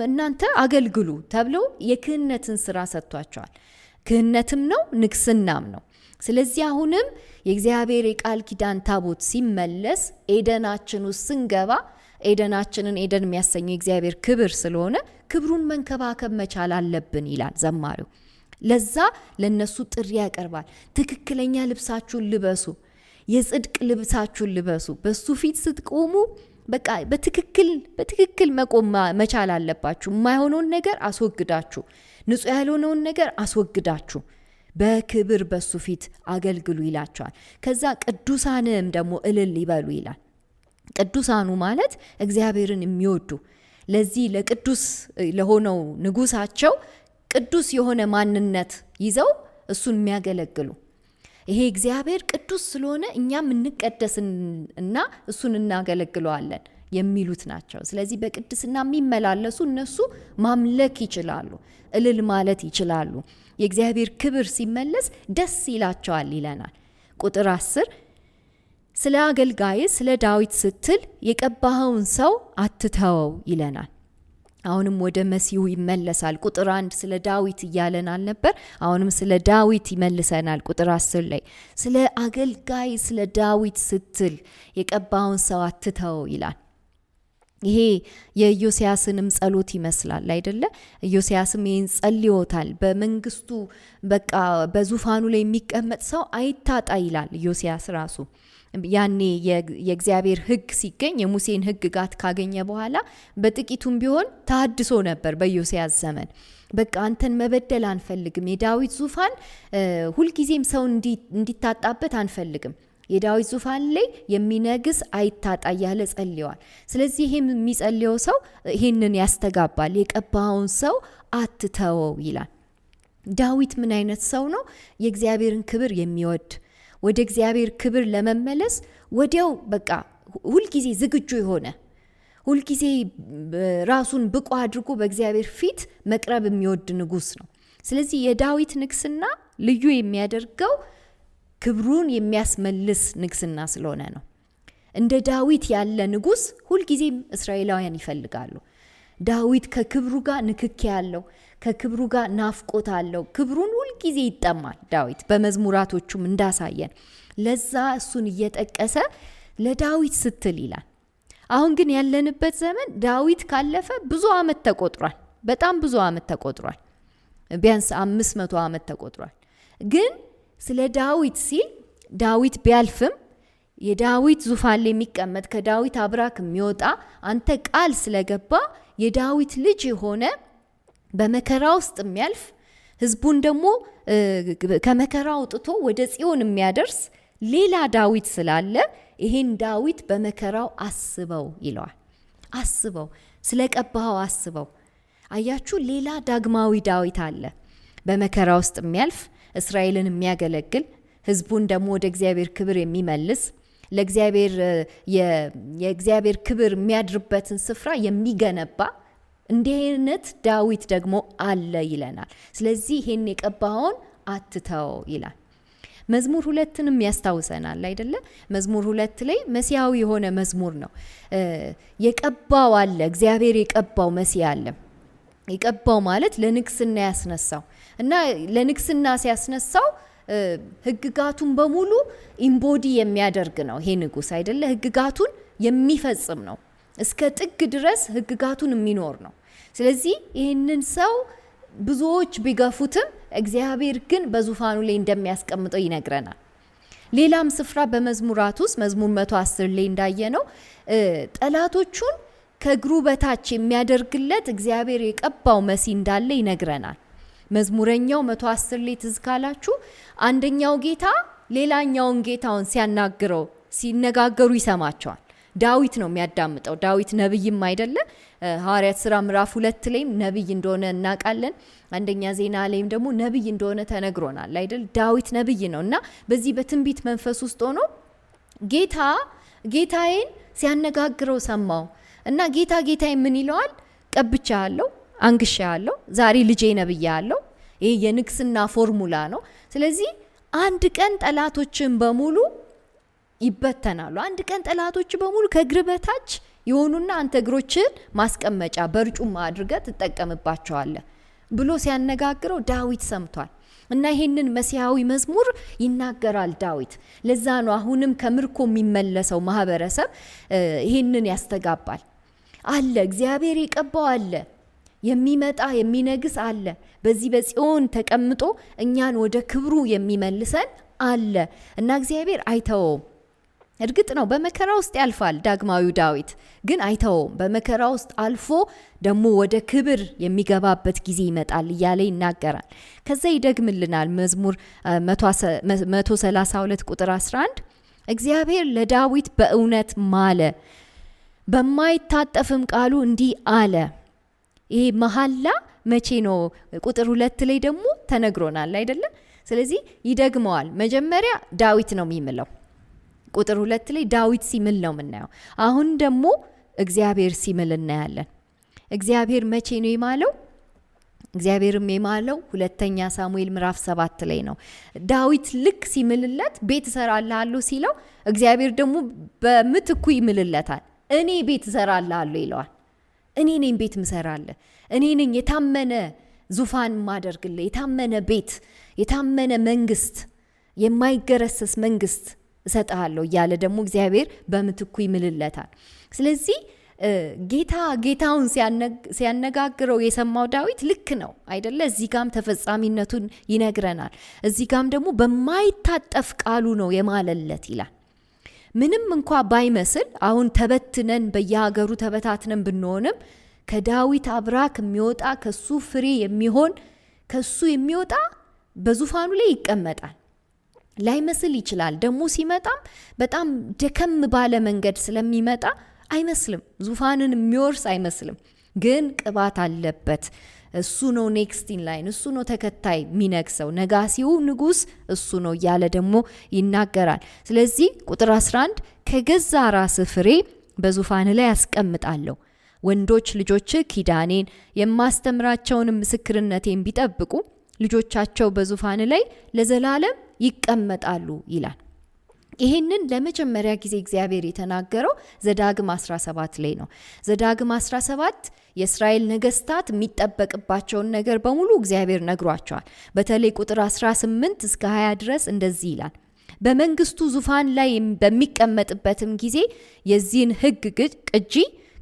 እናንተ አገልግሉ ተብለው የክህነትን ስራ ሰጥቷቸዋል። ክህነትም ነው ንግስናም ነው። ስለዚህ አሁንም የእግዚአብሔር የቃል ኪዳን ታቦት ሲመለስ ኤደናችን ውስጥ ስንገባ ኤደናችንን ኤደን የሚያሰኘው የእግዚአብሔር ክብር ስለሆነ ክብሩን መንከባከብ መቻል አለብን ይላል ዘማሪው። ለዛ ለነሱ ጥሪ ያቀርባል። ትክክለኛ ልብሳችሁን ልበሱ፣ የጽድቅ ልብሳችሁን ልበሱ። በሱ ፊት ስትቆሙ በቃ በትክክል በትክክል መቆም መቻል አለባችሁ። የማይሆነውን ነገር አስወግዳችሁ፣ ንጹህ ያልሆነውን ነገር አስወግዳችሁ በክብር በሱ ፊት አገልግሉ ይላቸዋል። ከዛ ቅዱሳንም ደግሞ እልል ይበሉ ይላል። ቅዱሳኑ ማለት እግዚአብሔርን የሚወዱ ለዚህ ለቅዱስ ለሆነው ንጉሳቸው ቅዱስ የሆነ ማንነት ይዘው እሱን የሚያገለግሉ፣ ይሄ እግዚአብሔር ቅዱስ ስለሆነ እኛም እንቀደስ እና እሱን እናገለግለዋለን የሚሉት ናቸው። ስለዚህ በቅድስና የሚመላለሱ እነሱ ማምለክ ይችላሉ፣ እልል ማለት ይችላሉ። የእግዚአብሔር ክብር ሲመለስ ደስ ይላቸዋል ይለናል። ቁጥር 10 ስለ አገልጋይ ስለ ዳዊት ስትል የቀባኸውን ሰው አትተወው ይለናል። አሁንም ወደ መሲሁ ይመለሳል። ቁጥር 1 ስለ ዳዊት እያለን አልነበር? አሁንም ስለ ዳዊት ይመልሰናል። ቁጥር 10 ላይ ስለ አገልጋይ ስለ ዳዊት ስትል የቀባኸውን ሰው አትተወው ይላል። ይሄ የኢዮስያስንም ጸሎት ይመስላል አይደለ? ኢዮስያስም ይህን ጸልዮታል። በመንግስቱ በቃ በዙፋኑ ላይ የሚቀመጥ ሰው አይታጣ ይላል ኢዮስያስ ራሱ። ያኔ የእግዚአብሔር ሕግ ሲገኝ የሙሴን ሕግጋት ካገኘ በኋላ በጥቂቱም ቢሆን ተሃድሶ ነበር በኢዮስያስ ዘመን። በቃ አንተን መበደል አንፈልግም፣ የዳዊት ዙፋን ሁልጊዜም ሰው እንዲታጣበት አንፈልግም፣ የዳዊት ዙፋን ላይ የሚነግስ አይታጣ እያለ ጸልየዋል። ስለዚህ ይሄም የሚጸልየው ሰው ይሄንን ያስተጋባል። የቀባኸውን ሰው አትተወው ይላል። ዳዊት ምን አይነት ሰው ነው? የእግዚአብሔርን ክብር የሚወድ፣ ወደ እግዚአብሔር ክብር ለመመለስ ወዲያው በቃ ሁልጊዜ ዝግጁ የሆነ፣ ሁልጊዜ ራሱን ብቁ አድርጎ በእግዚአብሔር ፊት መቅረብ የሚወድ ንጉስ ነው። ስለዚህ የዳዊት ንግስና ልዩ የሚያደርገው ክብሩን የሚያስመልስ ንግስና ስለሆነ ነው። እንደ ዳዊት ያለ ንጉስ ሁልጊዜም እስራኤላውያን ይፈልጋሉ። ዳዊት ከክብሩ ጋር ንክኪ ያለው፣ ከክብሩ ጋር ናፍቆት አለው። ክብሩን ሁልጊዜ ይጠማል ዳዊት በመዝሙራቶቹም እንዳሳየን። ለዛ እሱን እየጠቀሰ ለዳዊት ስትል ይላል። አሁን ግን ያለንበት ዘመን ዳዊት ካለፈ ብዙ ዓመት ተቆጥሯል። በጣም ብዙ ዓመት ተቆጥሯል። ቢያንስ 500 ዓመት ተቆጥሯል። ግን ስለ ዳዊት ሲል ዳዊት ቢያልፍም የዳዊት ዙፋን ላይ የሚቀመጥ፣ ከዳዊት አብራክ የሚወጣ፣ አንተ ቃል ስለገባ የዳዊት ልጅ የሆነ፣ በመከራ ውስጥ የሚያልፍ፣ ህዝቡን ደግሞ ከመከራ አውጥቶ ወደ ጽዮን የሚያደርስ ሌላ ዳዊት ስላለ ይሄን ዳዊት በመከራው አስበው ይለዋል። አስበው፣ ስለ ቀባኸው አስበው። አያችሁ፣ ሌላ ዳግማዊ ዳዊት አለ። በመከራ ውስጥ የሚያልፍ፣ እስራኤልን የሚያገለግል፣ ህዝቡን ደግሞ ወደ እግዚአብሔር ክብር የሚመልስ፣ ለእግዚአብሔር የእግዚአብሔር ክብር የሚያድርበትን ስፍራ የሚገነባ እንዲህ አይነት ዳዊት ደግሞ አለ ይለናል። ስለዚህ ይሄን የቀባኸውን አትተው ይላል። መዝሙር 2ንም ያስታውሰናል አይደለ? መዝሙር 2 ላይ መሲያዊ የሆነ መዝሙር ነው። የቀባው አለ፣ እግዚአብሔር የቀባው መሲህ አለ። የቀባው ማለት ለንግስና ያስነሳው እና ለንግስና ሲያስነሳው ህግጋቱን በሙሉ embody የሚያደርግ ነው ይሄ ንጉስ አይደለ? ህግጋቱን የሚፈጽም ነው። እስከ ጥግ ድረስ ህግጋቱን የሚኖር ነው። ስለዚህ ይህንን ሰው ብዙዎች ቢገፉትም እግዚአብሔር ግን በዙፋኑ ላይ እንደሚያስቀምጠው ይነግረናል። ሌላም ስፍራ በመዝሙራት ውስጥ መዝሙር 110 ላይ እንዳየነው ጠላቶቹን ከእግሩ በታች የሚያደርግለት እግዚአብሔር የቀባው መሲህ እንዳለ ይነግረናል። መዝሙረኛው 110 ላይ ትዝ ካላችሁ አንደኛው ጌታ ሌላኛውን ጌታውን ሲያናግረው፣ ሲነጋገሩ ይሰማቸዋል። ዳዊት ነው የሚያዳምጠው። ዳዊት ነብይም አይደለ? ሐዋርያት ስራ ምዕራፍ 2 ላይም ነብይ እንደሆነ እናውቃለን። አንደኛ ዜና ላይም ደግሞ ነብይ እንደሆነ ተነግሮናል አይደል? ዳዊት ነብይ ነው እና በዚህ በትንቢት መንፈስ ውስጥ ሆኖ ጌታ ጌታዬን ሲያነጋግረው ሰማው እና ጌታ ጌታዬ ምን ይለዋል? ቀብቻለሁ፣ አንግሻለሁ፣ ዛሬ ልጄ ነብያለሁ። ይሄ የንግስና ፎርሙላ ነው። ስለዚህ አንድ ቀን ጠላቶችን በሙሉ ይበተናሉ። አንድ ቀን ጠላቶች በሙሉ ከእግር በታች የሆኑና አንተ እግሮችን ማስቀመጫ በርጩማ አድርገህ ትጠቀምባቸዋለህ ብሎ ሲያነጋግረው ዳዊት ሰምቷል። እና ይሄንን መሲሐዊ መዝሙር ይናገራል ዳዊት። ለዛ ነው አሁንም ከምርኮ የሚመለሰው ማህበረሰብ ይሄንን ያስተጋባል። አለ፣ እግዚአብሔር የቀባው አለ፣ የሚመጣ የሚነግስ አለ። በዚህ በጽዮን ተቀምጦ እኛን ወደ ክብሩ የሚመልሰን አለ እና እግዚአብሔር አይተወውም። እርግጥ ነው በመከራ ውስጥ ያልፋል ዳግማዊው ዳዊት፣ ግን አይተወውም። በመከራ ውስጥ አልፎ ደግሞ ወደ ክብር የሚገባበት ጊዜ ይመጣል እያለ ይናገራል። ከዛ ይደግምልናል መዝሙር 132 ቁጥር 11 እግዚአብሔር ለዳዊት በእውነት ማለ፣ በማይታጠፍም ቃሉ እንዲህ አለ። ይሄ መሐላ መቼ ነው? ቁጥር 2 ላይ ደግሞ ተነግሮናል አይደለም? ስለዚህ ይደግመዋል። መጀመሪያ ዳዊት ነው የሚምለው። ቁጥር 2 ላይ ዳዊት ሲምል ነው የምናየው። አሁን ደግሞ እግዚአብሔር ሲምል እናያለን። እግዚአብሔር መቼ ነው የማለው? እግዚአብሔርም የማለው 2 ሳሙኤል ምዕራፍ 7 ላይ ነው። ዳዊት ልክ ሲምልለት ቤት እሰራልሃለሁ ሲለው እግዚአብሔር ደግሞ በምትኩ ይምልለታል። እኔ ቤት እሰራልሃለሁ ይለዋል። እኔ ነኝ ቤት ምሰራልህ፣ እኔ ነኝ የታመነ ዙፋን ማደርግልህ፣ የታመነ ቤት፣ የታመነ መንግስት፣ የማይገረሰስ መንግስት እሰጥሃለሁ እያለ ደግሞ እግዚአብሔር በምትኩ ይምልለታል። ስለዚህ ጌታ ጌታውን ሲያነጋግረው የሰማው ዳዊት ልክ ነው አይደለ? እዚህ ጋም ተፈጻሚነቱን ይነግረናል። እዚህ ጋም ደግሞ በማይታጠፍ ቃሉ ነው የማለለት ይላል። ምንም እንኳ ባይመስል አሁን ተበትነን በየሀገሩ ተበታትነን ብንሆንም ከዳዊት አብራክ የሚወጣ ከሱ ፍሬ የሚሆን ከሱ የሚወጣ በዙፋኑ ላይ ይቀመጣል። ላይመስል ይችላል። ደግሞ ሲመጣም በጣም ደከም ባለ መንገድ ስለሚመጣ አይመስልም። ዙፋንን የሚወርስ አይመስልም። ግን ቅባት አለበት። እሱ ነው next in line፣ እሱ ነው ተከታይ የሚነግሰው፣ ነጋሲው ንጉስ እሱ ነው እያለ ደግሞ ይናገራል። ስለዚህ ቁጥር 11 ከገዛ ራስ ፍሬ በዙፋን ላይ ያስቀምጣለሁ፣ ወንዶች ልጆች ኪዳኔን የማስተምራቸውንም ምስክርነቴን ቢጠብቁ ልጆቻቸው በዙፋን ላይ ለዘላለም ይቀመጣሉ ይላል። ይሄንን ለመጀመሪያ ጊዜ እግዚአብሔር የተናገረው ዘዳግም 17 ላይ ነው። ዘዳግም 17 የእስራኤል ነገስታት የሚጠበቅባቸውን ነገር በሙሉ እግዚአብሔር ነግሯቸዋል። በተለይ ቁጥር 18 እስከ 20 ድረስ እንደዚህ ይላል። በመንግስቱ ዙፋን ላይ በሚቀመጥበትም ጊዜ የዚህን ሕግ ቅጂ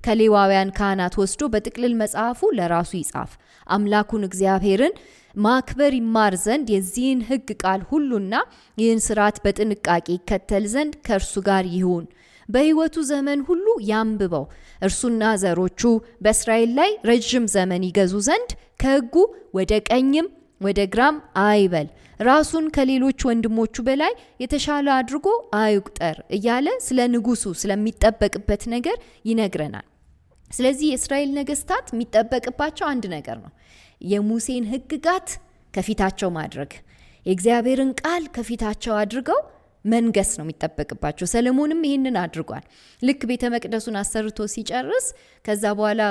ከሌዋውያን ካህናት ወስዶ በጥቅልል መጽሐፉ ለራሱ ይጻፍ። አምላኩን እግዚአብሔርን ማክበር ይማር ዘንድ የዚህን ሕግ ቃል ሁሉና ይህን ስርዓት በጥንቃቄ ይከተል ዘንድ ከእርሱ ጋር ይሁን። በሕይወቱ ዘመን ሁሉ ያንብበው። እርሱና ዘሮቹ በእስራኤል ላይ ረጅም ዘመን ይገዙ ዘንድ ከሕጉ ወደ ቀኝም ወደ ግራም አይበል፣ ራሱን ከሌሎች ወንድሞቹ በላይ የተሻለ አድርጎ አይቁጠር እያለ ስለ ንጉሱ ስለሚጠበቅበት ነገር ይነግረናል። ስለዚህ የእስራኤል ነገስታት የሚጠበቅባቸው አንድ ነገር ነው። የሙሴን ሕግጋት ከፊታቸው ማድረግ፣ የእግዚአብሔርን ቃል ከፊታቸው አድርገው መንገስ ነው የሚጠበቅባቸው። ሰለሞንም ይህንን አድርጓል። ልክ ቤተ መቅደሱን አሰርቶ ሲጨርስ ከዛ በኋላ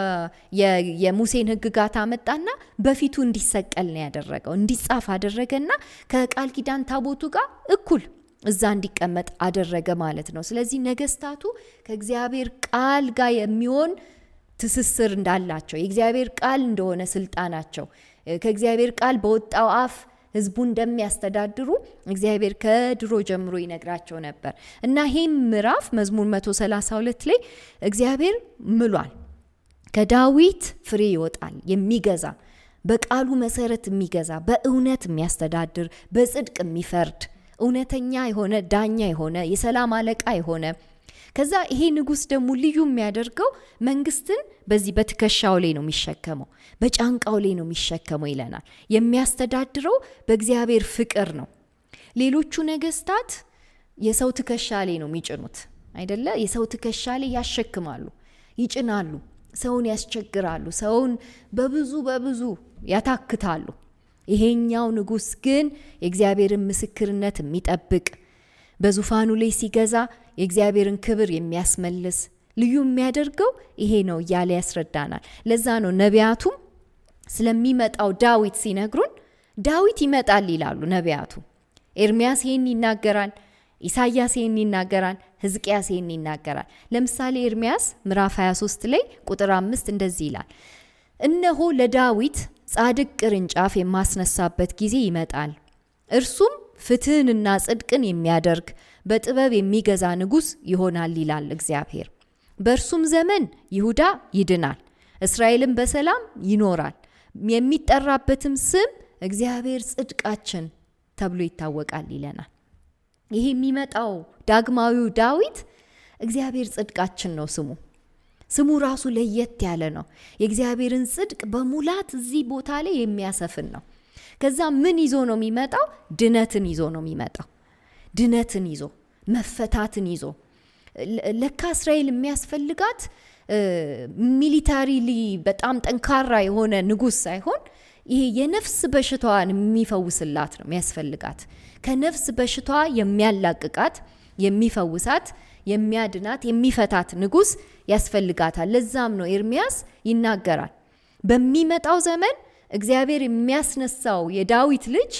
የሙሴን ሕግጋት አመጣና በፊቱ እንዲሰቀል ነው ያደረገው፣ እንዲጻፍ አደረገና ከቃል ኪዳን ታቦቱ ጋር እኩል እዛ እንዲቀመጥ አደረገ ማለት ነው። ስለዚህ ነገስታቱ ከእግዚአብሔር ቃል ጋር የሚሆን ትስስር እንዳላቸው፣ የእግዚአብሔር ቃል እንደሆነ ስልጣናቸው፣ ከእግዚአብሔር ቃል በወጣው አፍ ህዝቡ እንደሚያስተዳድሩ እግዚአብሔር ከድሮ ጀምሮ ይነግራቸው ነበር። እና ይህም ምዕራፍ መዝሙር 132 ላይ እግዚአብሔር ምሏል። ከዳዊት ፍሬ ይወጣል የሚገዛ፣ በቃሉ መሰረት የሚገዛ፣ በእውነት የሚያስተዳድር፣ በጽድቅ የሚፈርድ፣ እውነተኛ የሆነ ዳኛ የሆነ፣ የሰላም አለቃ የሆነ። ከዛ ይሄ ንጉስ ደግሞ ልዩ የሚያደርገው መንግስትን በዚህ በትከሻው ላይ ነው የሚሸከመው፣ በጫንቃው ላይ ነው የሚሸከመው ይለናል። የሚያስተዳድረው በእግዚአብሔር ፍቅር ነው። ሌሎቹ ነገስታት የሰው ትከሻ ላይ ነው የሚጭኑት አይደለ? የሰው ትከሻ ላይ ያሸክማሉ፣ ይጭናሉ፣ ሰውን ያስቸግራሉ፣ ሰውን በብዙ በብዙ ያታክታሉ። ይሄኛው ንጉስ ግን የእግዚአብሔርን ምስክርነት የሚጠብቅ፣ በዙፋኑ ላይ ሲገዛ የእግዚአብሔርን ክብር የሚያስመልስ፣ ልዩ የሚያደርገው ይሄ ነው እያለ ያስረዳናል። ለዛ ነው ነቢያቱም ስለሚመጣው ዳዊት ሲነግሩን ዳዊት ይመጣል ይላሉ ነቢያቱ። ኤርሚያስ ይሄን ይናገራል፣ ኢሳያስ ይሄን ይናገራል፣ ሕዝቅያስ ይሄን ይናገራል። ለምሳሌ ኤርሚያስ ምዕራፍ 23 ላይ ቁጥር 5 እንደዚህ ይላል። እነሆ ለዳዊት ጻድቅ ቅርንጫፍ የማስነሳበት ጊዜ ይመጣል፣ እርሱም ፍትህንና ጽድቅን የሚያደርግ በጥበብ የሚገዛ ንጉስ ይሆናል ይላል እግዚአብሔር። በእርሱም ዘመን ይሁዳ ይድናል፣ እስራኤልም በሰላም ይኖራል። የሚጠራበትም ስም እግዚአብሔር ጽድቃችን ተብሎ ይታወቃል ይለናል። ይሄ የሚመጣው ዳግማዊው ዳዊት እግዚአብሔር ጽድቃችን ነው ስሙ። ስሙ ራሱ ለየት ያለ ነው። የእግዚአብሔርን ጽድቅ በሙላት እዚህ ቦታ ላይ የሚያሰፍን ነው። ከዛ ምን ይዞ ነው የሚመጣው? ድነትን ይዞ ነው የሚመጣው። ድነትን ይዞ፣ መፈታትን ይዞ። ለካ እስራኤል የሚያስፈልጋት militarily በጣም ጠንካራ የሆነ ንጉስ ሳይሆን ይሄ የነፍስ በሽታዋን የሚፈውስላት ነው የሚያስፈልጋት። ከነፍስ በሽታዋ የሚያላቅቃት፣ የሚፈውሳት፣ የሚያድናት የሚፈታት ንጉስ ያስፈልጋታል። ለዛም ነው ኤርሚያስ ይናገራል፣ በሚመጣው ዘመን እግዚአብሔር የሚያስነሳው የዳዊት ልጅ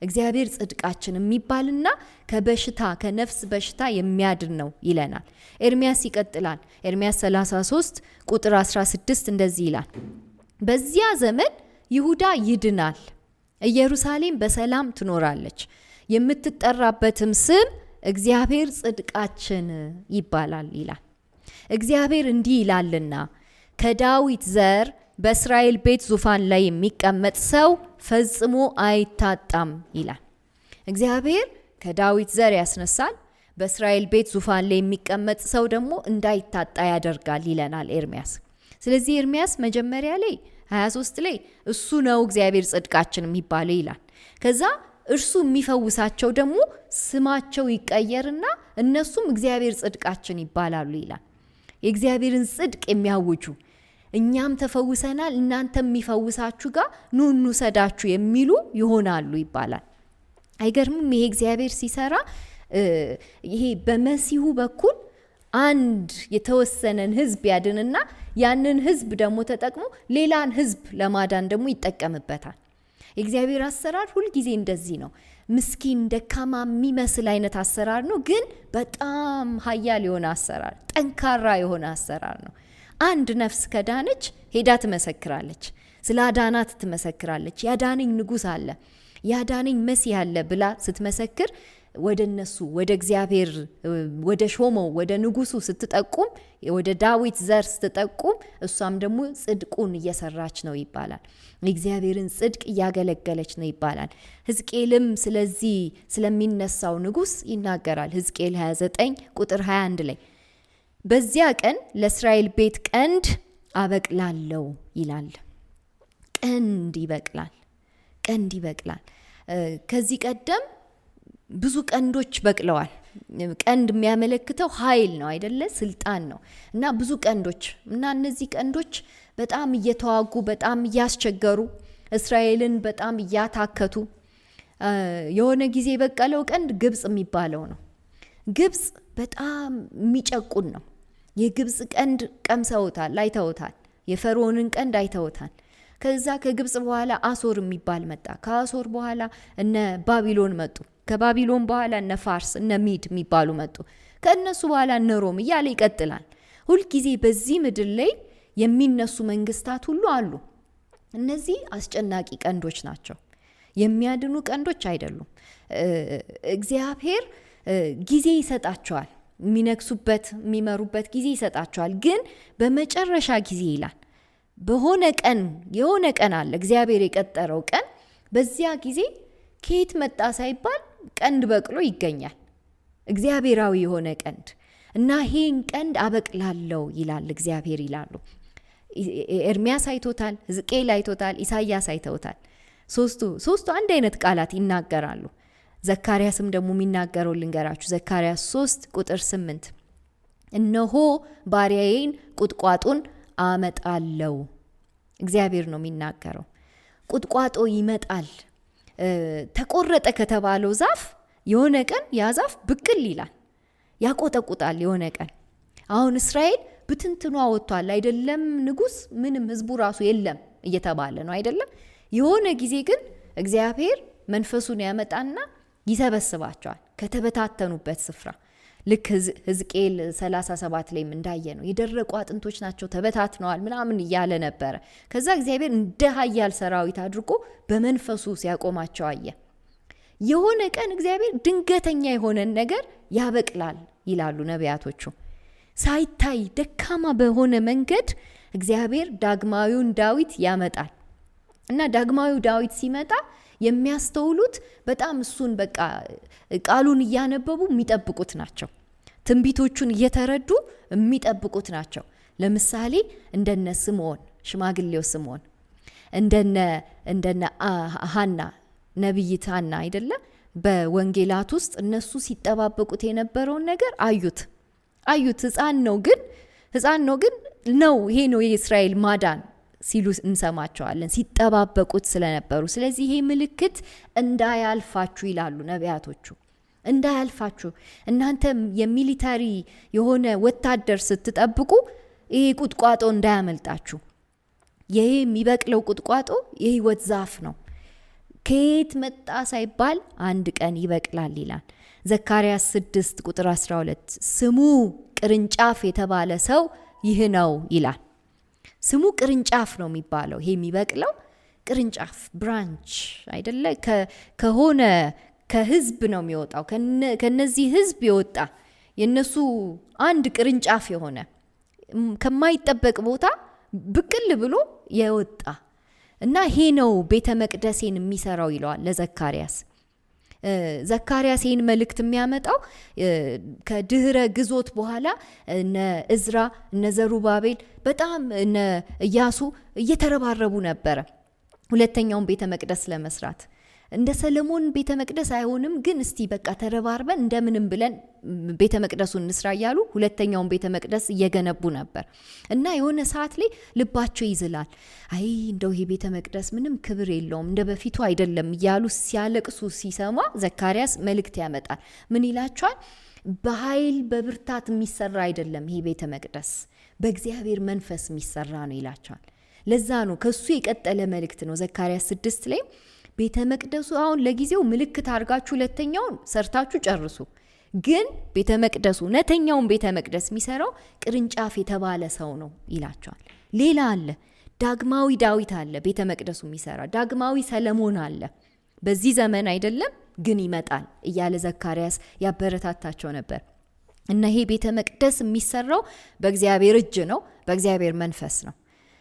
እግዚአብሔር ጽድቃችን የሚባልና ከበሽታ ከነፍስ በሽታ የሚያድን ነው ይለናል። ኤርሚያስ ይቀጥላል። ኤርሚያስ 33 ቁጥር 16 እንደዚህ ይላል፣ በዚያ ዘመን ይሁዳ ይድናል፣ ኢየሩሳሌም በሰላም ትኖራለች፣ የምትጠራበትም ስም እግዚአብሔር ጽድቃችን ይባላል ይላል። እግዚአብሔር እንዲህ ይላልና ከዳዊት ዘር በእስራኤል ቤት ዙፋን ላይ የሚቀመጥ ሰው ፈጽሞ አይታጣም ይላል። እግዚአብሔር ከዳዊት ዘር ያስነሳል፣ በእስራኤል ቤት ዙፋን ላይ የሚቀመጥ ሰው ደግሞ እንዳይታጣ ያደርጋል ይለናል ኤርሚያስ። ስለዚህ ኤርሚያስ መጀመሪያ ላይ 23 ላይ እሱ ነው እግዚአብሔር ጽድቃችን የሚባለው ይላል። ከዛ እርሱ የሚፈውሳቸው ደግሞ ስማቸው ይቀየርና እነሱም እግዚአብሔር ጽድቃችን ይባላሉ ይላል። የእግዚአብሔርን ጽድቅ የሚያውጁ እኛም ተፈውሰናል እናንተም የሚፈውሳችሁ ጋር ኑ እንውሰዳችሁ የሚሉ ይሆናሉ ይባላል። አይገርምም? ይሄ እግዚአብሔር ሲሰራ ይሄ በመሲሁ በኩል አንድ የተወሰነን ሕዝብ ያድንና ያንን ሕዝብ ደግሞ ተጠቅሞ ሌላን ሕዝብ ለማዳን ደግሞ ይጠቀምበታል። የእግዚአብሔር አሰራር ሁልጊዜ እንደዚህ ነው። ምስኪን ደካማ የሚመስል አይነት አሰራር ነው፣ ግን በጣም ኃያል የሆነ አሰራር፣ ጠንካራ የሆነ አሰራር ነው። አንድ ነፍስ ከዳነች ሄዳ ትመሰክራለች፣ ስለ አዳናት ትመሰክራለች። ያዳነኝ ንጉሥ አለ፣ ያዳነኝ መሲህ አለ ብላ ስትመሰክር ወደ እነሱ ወደ እግዚአብሔር ወደ ሾመው ወደ ንጉሱ ስትጠቁም፣ ወደ ዳዊት ዘር ስትጠቁም፣ እሷም ደግሞ ጽድቁን እየሰራች ነው ይባላል። የእግዚአብሔርን ጽድቅ እያገለገለች ነው ይባላል። ሕዝቅኤልም ስለዚህ ስለሚነሳው ንጉስ ይናገራል። ሕዝቅኤል 29 ቁጥር 21 ላይ በዚያ ቀን ለእስራኤል ቤት ቀንድ አበቅላለው ይላል። ቀንድ ይበቅላል። ቀንድ ይበቅላል። ከዚህ ቀደም ብዙ ቀንዶች በቅለዋል። ቀንድ የሚያመለክተው ኃይል ነው አይደለ? ስልጣን ነው። እና ብዙ ቀንዶች እና እነዚህ ቀንዶች በጣም እየተዋጉ በጣም እያስቸገሩ እስራኤልን በጣም እያታከቱ የሆነ ጊዜ የበቀለው ቀንድ ግብጽ የሚባለው ነው። ግብጽ በጣም የሚጨቁን ነው። የግብጽ ቀንድ ቀምሰውታል፣ አይተውታል። የፈርዖንን ቀንድ አይተውታል። ከዛ ከግብጽ በኋላ አሶር የሚባል መጣ። ከአሶር በኋላ እነ ባቢሎን መጡ። ከባቢሎን በኋላ እነ ፋርስ እነ ሚድ የሚባሉ መጡ። ከእነሱ በኋላ እነ ሮም እያለ ይቀጥላል። ሁልጊዜ በዚህ ምድር ላይ የሚነሱ መንግስታት ሁሉ አሉ። እነዚህ አስጨናቂ ቀንዶች ናቸው። የሚያድኑ ቀንዶች አይደሉም። እግዚአብሔር ጊዜ ይሰጣቸዋል። የሚነግሱበት የሚመሩበት ጊዜ ይሰጣቸዋል። ግን በመጨረሻ ጊዜ ይላል በሆነ ቀን የሆነ ቀን አለ እግዚአብሔር የቀጠረው ቀን። በዚያ ጊዜ ከየት መጣ ሳይባል ቀንድ በቅሎ ይገኛል። እግዚአብሔራዊ የሆነ ቀንድ እና ይሄን ቀንድ አበቅላለው ይላል እግዚአብሔር ይላሉ። ኤርሚያስ አይቶታል፣ ሕዝቅኤል አይቶታል፣ ኢሳያስ አይተውታል። ሶስቱ አንድ አይነት ቃላት ይናገራሉ። ዘካርያስም ደግሞ የሚናገረው ልንገራችሁ። ዘካርያስ 3 ቁጥር 8 እነሆ ባሪያዬን ቁጥቋጦን አመጣለው። እግዚአብሔር ነው የሚናገረው። ቁጥቋጦ ይመጣል። ተቆረጠ ከተባለው ዛፍ የሆነ ቀን ያ ዛፍ ብቅል ይላል፣ ያቆጠቁጣል የሆነ ቀን። አሁን እስራኤል ብትንትኗ ወጥቷል አይደለም፣ ንጉስ ምንም ህዝቡ ራሱ የለም እየተባለ ነው አይደለም። የሆነ ጊዜ ግን እግዚአብሔር መንፈሱን ያመጣና ይሰበስባቸዋል ከተበታተኑበት ስፍራ። ልክ ሕዝቅኤል 37 ላይም እንዳየ ነው የደረቁ አጥንቶች ናቸው ተበታትነዋል ምናምን እያለ ነበረ። ከዛ እግዚአብሔር እንደ ኃያል ሰራዊት አድርጎ በመንፈሱ ሲያቆማቸው አየ። የሆነ ቀን እግዚአብሔር ድንገተኛ የሆነን ነገር ያበቅላል ይላሉ ነቢያቶቹ። ሳይታይ ደካማ በሆነ መንገድ እግዚአብሔር ዳግማዊውን ዳዊት ያመጣል። እና ዳግማዊው ዳዊት ሲመጣ የሚያስተውሉት በጣም እሱን በቃ ቃሉን እያነበቡ የሚጠብቁት ናቸው። ትንቢቶቹን እየተረዱ የሚጠብቁት ናቸው። ለምሳሌ እንደነ ስምዖን ሽማግሌው ስምዖን፣ እንደነ ሐና ነቢይት ሐና አይደለ? በወንጌላት ውስጥ እነሱ ሲጠባበቁት የነበረውን ነገር አዩት አዩት። ሕፃን ነው ግን ነው ይሄ ነው የእስራኤል ማዳን ሲሉ እንሰማቸዋለን፣ ሲጠባበቁት ስለነበሩ። ስለዚህ ይሄ ምልክት እንዳያልፋችሁ ይላሉ ነቢያቶቹ። እንዳያልፋችሁ። እናንተ የ military የሆነ ወታደር ስትጠብቁ ይሄ ቁጥቋጦ እንዳያመልጣችሁ። ይሄ የሚበቅለው ቁጥቋጦ የህይወት ዛፍ ነው። ከየት መጣ ሳይባል አንድ ቀን ይበቅላል ይላል። ዘካርያስ 6 ቁጥር 12 ስሙ ቅርንጫፍ የተባለ ሰው ይህ ነው ይላል። ስሙ ቅርንጫፍ ነው የሚባለው። ይሄ የሚበቅለው ቅርንጫፍ branch አይደለ? ከሆነ ከህዝብ ነው የሚወጣው። ከነዚህ ህዝብ የወጣ የነሱ አንድ ቅርንጫፍ የሆነ ከማይጠበቅ ቦታ ብቅል ብሎ የወጣ እና ይሄ ነው ቤተ መቅደሴን የሚሰራው ይለዋል ለዘካርያስ። ዘካርያስ ይህን መልእክት የሚያመጣው ከድህረ ግዞት በኋላ እነ እዝራ እነ ዘሩባቤል በጣም እነ ኢያሱ እየተረባረቡ ነበረ ሁለተኛውን ቤተ መቅደስ ለመስራት። እንደ ሰለሞን ቤተ መቅደስ አይሆንም፣ ግን እስቲ በቃ ተረባርበን እንደምንም ብለን ቤተ መቅደሱን እንስራ እያሉ ሁለተኛውን ቤተ መቅደስ እየገነቡ ነበር። እና የሆነ ሰዓት ላይ ልባቸው ይዝላል። አይ እንደው ይሄ ቤተ መቅደስ ምንም ክብር የለውም፣ እንደ በፊቱ አይደለም እያሉ ሲያለቅሱ ሲሰማ ዘካርያስ መልእክት ያመጣል። ምን ይላቸዋል? በኃይል በብርታት የሚሰራ አይደለም ይሄ ቤተ መቅደስ፣ በእግዚአብሔር መንፈስ የሚሰራ ነው ይላቸዋል። ለዛ ነው ከሱ የቀጠለ መልእክት ነው። ዘካርያስ 6 ላይ ቤተ መቅደሱ አሁን ለጊዜው ምልክት አድርጋችሁ ሁለተኛውን ሰርታችሁ ጨርሱ፣ ግን ቤተ መቅደሱ እውነተኛውን ቤተ መቅደስ የሚሰራው ቅርንጫፍ የተባለ ሰው ነው ይላቸዋል። ሌላ አለ፣ ዳግማዊ ዳዊት አለ፣ ቤተ መቅደሱ የሚሰራ ዳግማዊ ሰለሞን አለ። በዚህ ዘመን አይደለም ግን ይመጣል እያለ ዘካርያስ ያበረታታቸው ነበር። እና ይሄ ቤተ መቅደስ የሚሰራው በእግዚአብሔር እጅ ነው፣ በእግዚአብሔር መንፈስ ነው።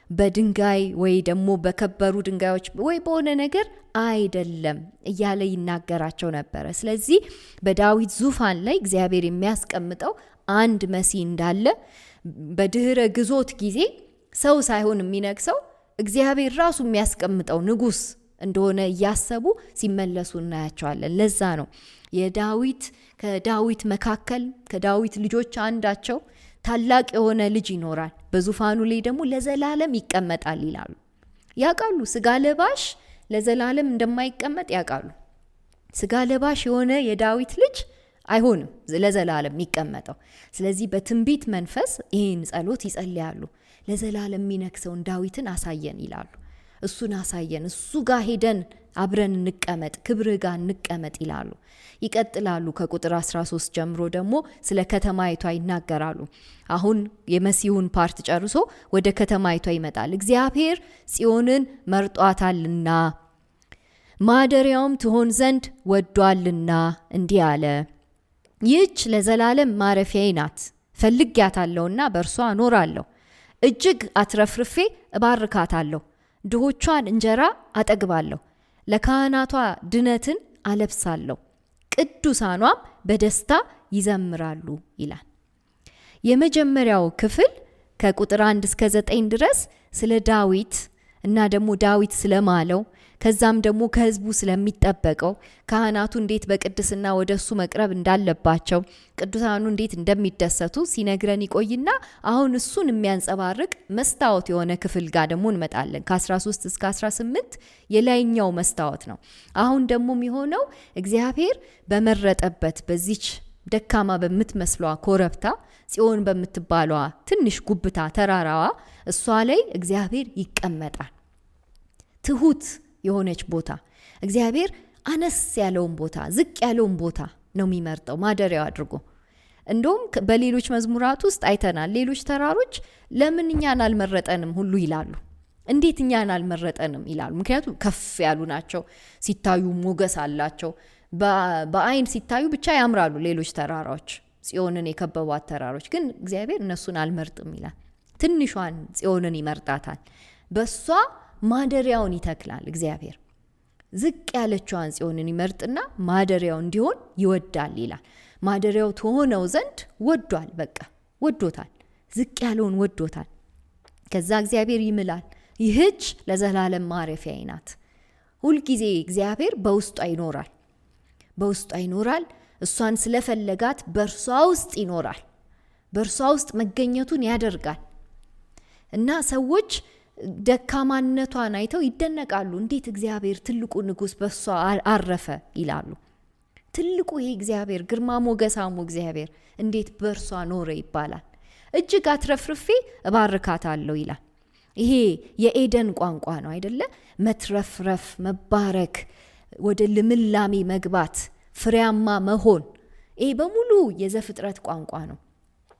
በድንጋይ ወይ ደግሞ በከበሩ ድንጋዮች ወይ በሆነ ነገር አይደለም እያለ ይናገራቸው ነበረ። ስለዚህ በዳዊት ዙፋን ላይ እግዚአብሔር የሚያስቀምጠው አንድ መሲህ እንዳለ፣ በድህረ ግዞት ጊዜ ሰው ሳይሆን የሚነግሰው እግዚአብሔር ራሱ የሚያስቀምጠው ንጉስ እንደሆነ እያሰቡ ሲመለሱ እናያቸዋለን። ለዛ ነው የዳዊት ከዳዊት መካከል ከዳዊት ልጆች አንዳቸው ታላቅ የሆነ ልጅ ይኖራል፣ በዙፋኑ ላይ ደግሞ ለዘላለም ይቀመጣል ይላሉ። ያውቃሉ፣ ስጋ ለባሽ ለዘላለም እንደማይቀመጥ ያውቃሉ። ስጋ ለባሽ የሆነ የዳዊት ልጅ አይሆንም ለዘላለም የሚቀመጠው። ስለዚህ በትንቢት መንፈስ ይህን ጸሎት ይጸልያሉ። ለዘላለም የሚነግሰውን ዳዊትን አሳየን ይላሉ። እሱን አሳየን፣ እሱ ጋር ሄደን አብረን እንቀመጥ፣ ክብርህ ጋር እንቀመጥ ይላሉ። ይቀጥላሉ። ከቁጥር 13 ጀምሮ ደግሞ ስለ ከተማይቷ ይናገራሉ። አሁን የመሲሁን part ጨርሶ ወደ ከተማይቷ ይመጣል። እግዚአብሔር ጽዮንን መርጧታልና ማደሪያውም ትሆን ዘንድ ወዷልና እንዲህ አለ፣ ይህች ለዘላለም ማረፊያዬ ናት፣ ፈልጌያታለሁና በእርሷ እኖራለሁ። እጅግ አትረፍርፌ እባርካታለሁ፣ ድሆቿን እንጀራ አጠግባለሁ፣ ለካህናቷ ድነትን አለብሳለሁ፣ ቅዱሳኗም በደስታ ይዘምራሉ ይላል። የመጀመሪያው ክፍል ከቁጥር 1 እስከ 9 ድረስ ስለ ዳዊት እና ደግሞ ዳዊት ስለማለው፣ ከዛም ደግሞ ከህዝቡ ስለሚጠበቀው፣ ካህናቱ እንዴት በቅድስና ወደ እሱ መቅረብ እንዳለባቸው፣ ቅዱሳኑ እንዴት እንደሚደሰቱ ሲነግረን ይቆይና አሁን እሱን የሚያንጸባርቅ መስታወት የሆነ ክፍል ጋር ደግሞ እንመጣለን። ከ13 እስከ 18 የላይኛው መስታወት ነው። አሁን ደግሞ የሚሆነው እግዚአብሔር በመረጠበት በዚች ደካማ በምትመስሏ ኮረብታ፣ ጽዮን በምትባሏ ትንሽ ጉብታ ተራራዋ፣ እሷ ላይ እግዚአብሔር ይቀመጣል። ትሁት የሆነች ቦታ፣ እግዚአብሔር አነስ ያለውን ቦታ፣ ዝቅ ያለውን ቦታ ነው የሚመርጠው ማደሪያው አድርጎ። እንደውም በሌሎች መዝሙራት ውስጥ አይተናል። ሌሎች ተራሮች ለምን እኛን አልመረጠንም ሁሉ ይላሉ። እንዴት እኛን አልመረጠንም ይላሉ። ምክንያቱም ከፍ ያሉ ናቸው፣ ሲታዩ ሞገስ አላቸው። በአይን ሲታዩ ብቻ ያምራሉ ሌሎች ተራራዎች፣ ጽዮንን የከበቧት ተራሮች። ግን እግዚአብሔር እነሱን አልመርጥም ይላል። ትንሿን ጽዮንን ይመርጣታል። በሷ ማደሪያውን ይተክላል። እግዚአብሔር ዝቅ ያለችዋን ጽዮንን ይመርጥና ማደሪያው እንዲሆን ይወዳል ይላል። ማደሪያው ትሆነው ዘንድ ወዷል። በቃ ወዶታል። ዝቅ ያለውን ወዶታል። ከዛ እግዚአብሔር ይምላል፣ ይህች ለዘላለም ማረፊያዬ ናት። ሁልጊዜ እግዚአብሔር በውስጧ ይኖራል። በውስጧ ይኖራል። እሷን ስለፈለጋት በእርሷ ውስጥ ይኖራል። በእርሷ ውስጥ መገኘቱን ያደርጋል። እና ሰዎች ደካማነቷን አይተው ይደነቃሉ። እንዴት እግዚአብሔር ትልቁ ንጉሥ በእሷ አረፈ ይላሉ። ትልቁ ይሄ እግዚአብሔር ግርማ ሞገሳሙ እግዚአብሔር እንዴት በእርሷ ኖረ ይባላል። እጅግ አትረፍርፌ እባርካታለሁ ይላል። ይሄ የኤደን ቋንቋ ነው አይደለ? መትረፍረፍ፣ መባረክ፣ ወደ ልምላሜ መግባት፣ ፍሬያማ መሆን፣ ይሄ በሙሉ የዘፍጥረት ቋንቋ ነው።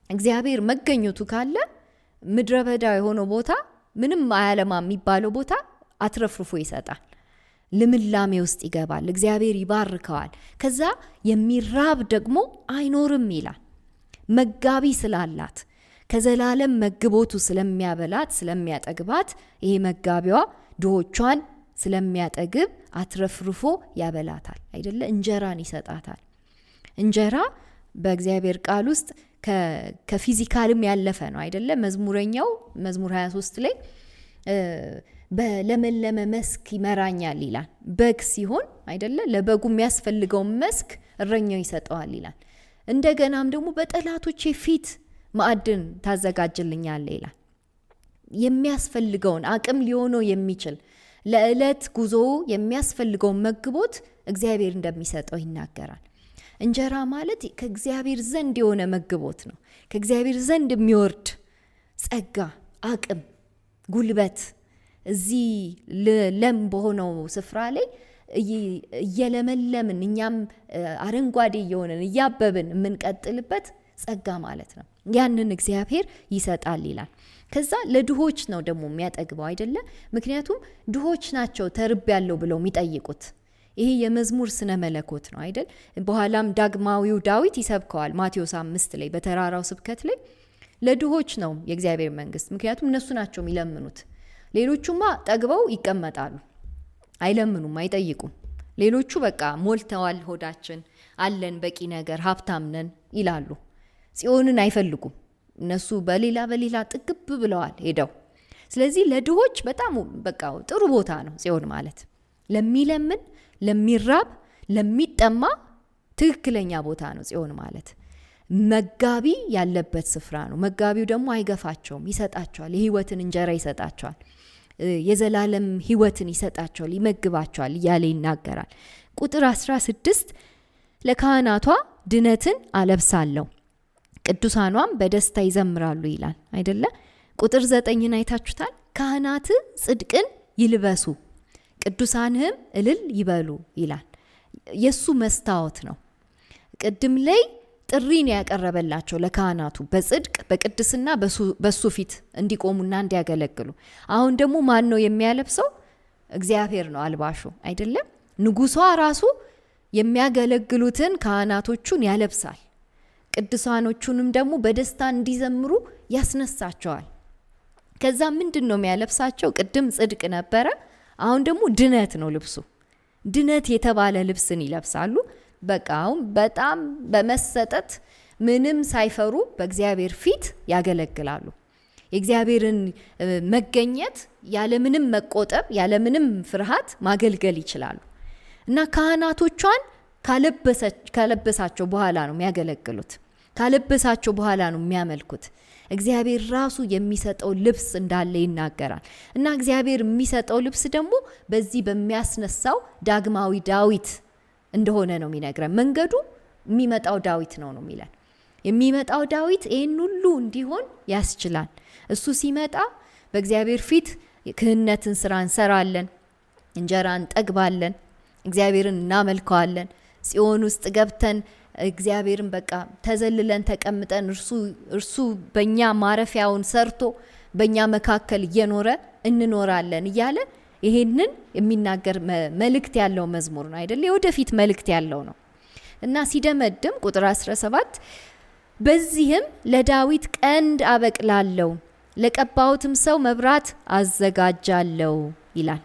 እግዚአብሔር መገኘቱ ካለ ምድረ በዳ የሆነው ቦታ፣ ምንም አያለማ የሚባለው ቦታ አትረፍርፎ ይሰጣል። ልምላሜ ውስጥ ይገባል። እግዚአብሔር ይባርከዋል። ከዛ የሚራብ ደግሞ አይኖርም ይላል። መጋቢ ስላላት፣ ከዘላለም መግቦቱ ስለሚያበላት ስለሚያጠግባት፣ ይሄ መጋቢዋ ድሆቿን ስለሚያጠግብ አትረፍርፎ ያበላታል አይደለ? እንጀራን ይሰጣታል። እንጀራ በእግዚአብሔር ቃል ውስጥ ከ physical ም ያለፈ ነው አይደለ? መዝሙረኛው መዝሙር 23 ላይ በለመለመ መስክ ይመራኛል ይላል። በግ ሲሆን አይደለ? ለበጉ የሚያስፈልገውን መስክ እረኛው ይሰጠዋል ይላል። እንደገናም ደግሞ በጠላቶቼ ፊት ማዕድን ታዘጋጅልኛለህ ይላል። የሚያስፈልገውን አቅም ሊሆነው የሚችል ለዕለት ጉዞ የሚያስፈልገውን መግቦት እግዚአብሔር እንደሚሰጠው ይናገራል። እንጀራ ማለት ከእግዚአብሔር ዘንድ የሆነ መግቦት ነው። ከእግዚአብሔር ዘንድ የሚወርድ ጸጋ፣ አቅም፣ ጉልበት እዚህ ለም በሆነው ስፍራ ላይ እየለመለምን እኛም አረንጓዴ እየሆንን እያበብን የምንቀጥልበት ጸጋ ማለት ነው። ያንን እግዚአብሔር ይሰጣል ይላል። ከዛ ለድሆች ነው ደግሞ የሚያጠግበው አይደለ? ምክንያቱም ድሆች ናቸው ተርብ ያለው ብለው የሚጠይቁት። ይሄ የመዝሙር ስነ መለኮት ነው አይደል? በኋላም ዳግማዊው ዳዊት ይሰብከዋል ማቴዎስ 5 ላይ በተራራው ስብከት ላይ ለድሆች ነው የእግዚአብሔር መንግስት። ምክንያቱም እነሱ ናቸው የሚለምኑት። ሌሎቹማ ጠግበው ይቀመጣሉ፣ አይለምኑም፣ አይጠይቁም። ሌሎቹ በቃ ሞልተዋል፣ ሆዳችን አለን፣ በቂ ነገር፣ ሀብታም ነን ይላሉ። ጽዮንን አይፈልጉም። እነሱ በሌላ በሌላ ጥግብ ብለዋል ሄደው። ስለዚህ ለድሆች በጣም በቃ ጥሩ ቦታ ነው ጽዮን ማለት። ለሚለምን፣ ለሚራብ፣ ለሚጠማ ትክክለኛ ቦታ ነው ጽዮን ማለት። መጋቢ ያለበት ስፍራ ነው። መጋቢው ደግሞ አይገፋቸውም፣ ይሰጣቸዋል። የህይወትን እንጀራ ይሰጣቸዋል። የዘላለም ህይወትን ይሰጣቸዋል፣ ይመግባቸዋል እያለ ይናገራል። ቁጥር 16 ለካህናቷ ድነትን አለብሳለሁ ቅዱሳኗም በደስታ ይዘምራሉ ይላል አይደለ? ቁጥር 9ን አይታችሁታል። ካህናት ጽድቅን ይልበሱ ቅዱሳንህም እልል ይበሉ ይላል። የሱ መስታወት ነው። ቅድም ላይ ጥሪን ያቀረበላቸው ለካህናቱ በጽድቅ በቅድስና በሱ ፊት እንዲቆሙና እንዲያገለግሉ። አሁን ደግሞ ማን ነው የሚያለብሰው? እግዚአብሔር ነው አልባሹ አይደለም? ንጉሷ ራሱ የሚያገለግሉትን ካህናቶቹን ያለብሳል። ቅዱሳኖቹንም ደግሞ በደስታ እንዲዘምሩ ያስነሳቸዋል። ከዛ ምንድን ነው የሚያለብሳቸው? ቅድም ጽድቅ ነበረ፣ አሁን ደግሞ ድነት ነው ልብሱ። ድነት የተባለ ልብስን ይለብሳሉ። በቃ አሁን በጣም በመሰጠት ምንም ሳይፈሩ በእግዚአብሔር ፊት ያገለግላሉ። የእግዚአብሔርን መገኘት ያለምንም መቆጠብ ያለምንም ፍርሃት ማገልገል ይችላሉ። እና ካህናቶቿን ካለበሳቸው በኋላ ነው የሚያገለግሉት። ካለበሳቸው በኋላ ነው የሚያመልኩት። እግዚአብሔር ራሱ የሚሰጠው ልብስ እንዳለ ይናገራል። እና እግዚአብሔር የሚሰጠው ልብስ ደግሞ በዚህ በሚያስነሳው ዳግማዊ ዳዊት እንደሆነ ነው የሚነግረን። መንገዱ የሚመጣው ዳዊት ነው ነው የሚለን። የሚመጣው ዳዊት ይህን ሁሉ እንዲሆን ያስችላል። እሱ ሲመጣ በእግዚአብሔር ፊት ክህነትን ስራ እንሰራለን፣ እንጀራ እንጠግባለን፣ እግዚአብሔርን እናመልከዋለን። ጽዮን ውስጥ ገብተን እግዚአብሔርን በቃ ተዘልለን ተቀምጠን እርሱ በእኛ ማረፊያውን ሰርቶ በእኛ መካከል እየኖረ እንኖራለን እያለ ይሄንን የሚናገር መልእክት ያለው መዝሙር ነው አይደል? የወደፊት መልእክት ያለው ነው። እና ሲደመድም ቁጥር 17 በዚህም ለዳዊት ቀንድ አበቅላለሁ ለቀባሁትም ሰው መብራት አዘጋጃለሁ ይላል።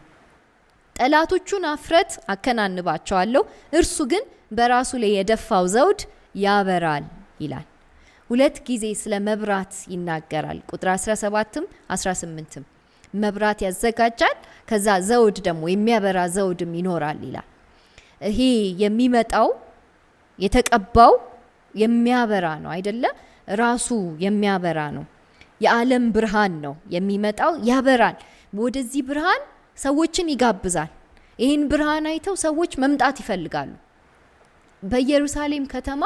ጠላቶቹን አፍረት አከናንባቸዋለሁ፣ እርሱ ግን በራሱ ላይ የደፋው ዘውድ ያበራል ይላል። ሁለት ጊዜ ስለ መብራት ይናገራል። ቁጥር 17ም 18ም መብራት ያዘጋጃል፣ ከዛ ዘውድ ደግሞ የሚያበራ ዘውድም ይኖራል ይላል። ይሄ የሚመጣው የተቀባው የሚያበራ ነው አይደለ? ራሱ የሚያበራ ነው። የዓለም ብርሃን ነው የሚመጣው፣ ያበራል። ወደዚህ ብርሃን ሰዎችን ይጋብዛል። ይህን ብርሃን አይተው ሰዎች መምጣት ይፈልጋሉ። በኢየሩሳሌም ከተማ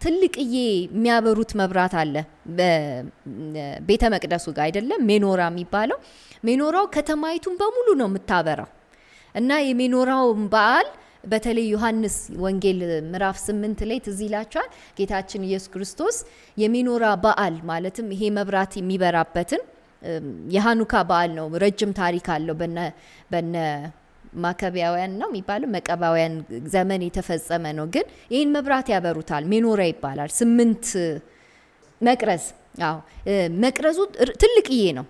ትልቅዬ የሚያበሩት መብራት አለ፣ በቤተ መቅደሱ ጋር አይደለም፣ ሜኖራ የሚባለው። ሜኖራው ከተማይቱን በሙሉ ነው የምታበራው። እና የሜኖራውን በዓል በተለይ ዮሐንስ ወንጌል ምዕራፍ 8 ላይ ትዝ ይላችኋል። ጌታችን ኢየሱስ ክርስቶስ የሜኖራ በዓል ማለትም ይሄ መብራት የሚበራበትን የሃኑካ በዓል ነው። ረጅም ታሪክ አለው። በነ ማከቢያውያን ነው የሚባለው፣ መቀባውያን ዘመን የተፈጸመ ነው። ግን ይህን መብራት ያበሩታል። ሜኖራ ይባላል። 8 መቅረዝ። አዎ፣ መቅረዙ ትልቅዬ ነው።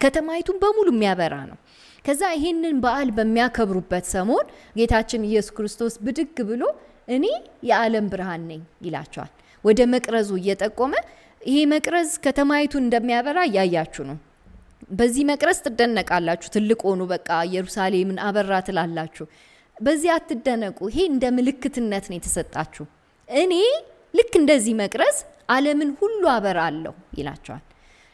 ከተማይቱን በሙሉ የሚያበራ ነው። ከዛ ይሄንን በዓል በሚያከብሩበት ሰሞን ጌታችን ኢየሱስ ክርስቶስ ብድግ ብሎ እኔ የዓለም ብርሃን ነኝ ይላቸዋል። ወደ መቅረዙ እየጠቆመ ይሄ መቅረዝ ከተማይቱን እንደሚያበራ እያያችሁ ነው። በዚህ መቅረዝ ትደነቃላችሁ። ትልቅ ሆኑ፣ በቃ ኢየሩሳሌምን አበራ ትላላችሁ። በዚህ አትደነቁ። ይሄ እንደ ምልክትነት ነው የተሰጣችሁ። እኔ ልክ እንደዚህ መቅረዝ ዓለምን ሁሉ አበራለሁ ይላቸዋል።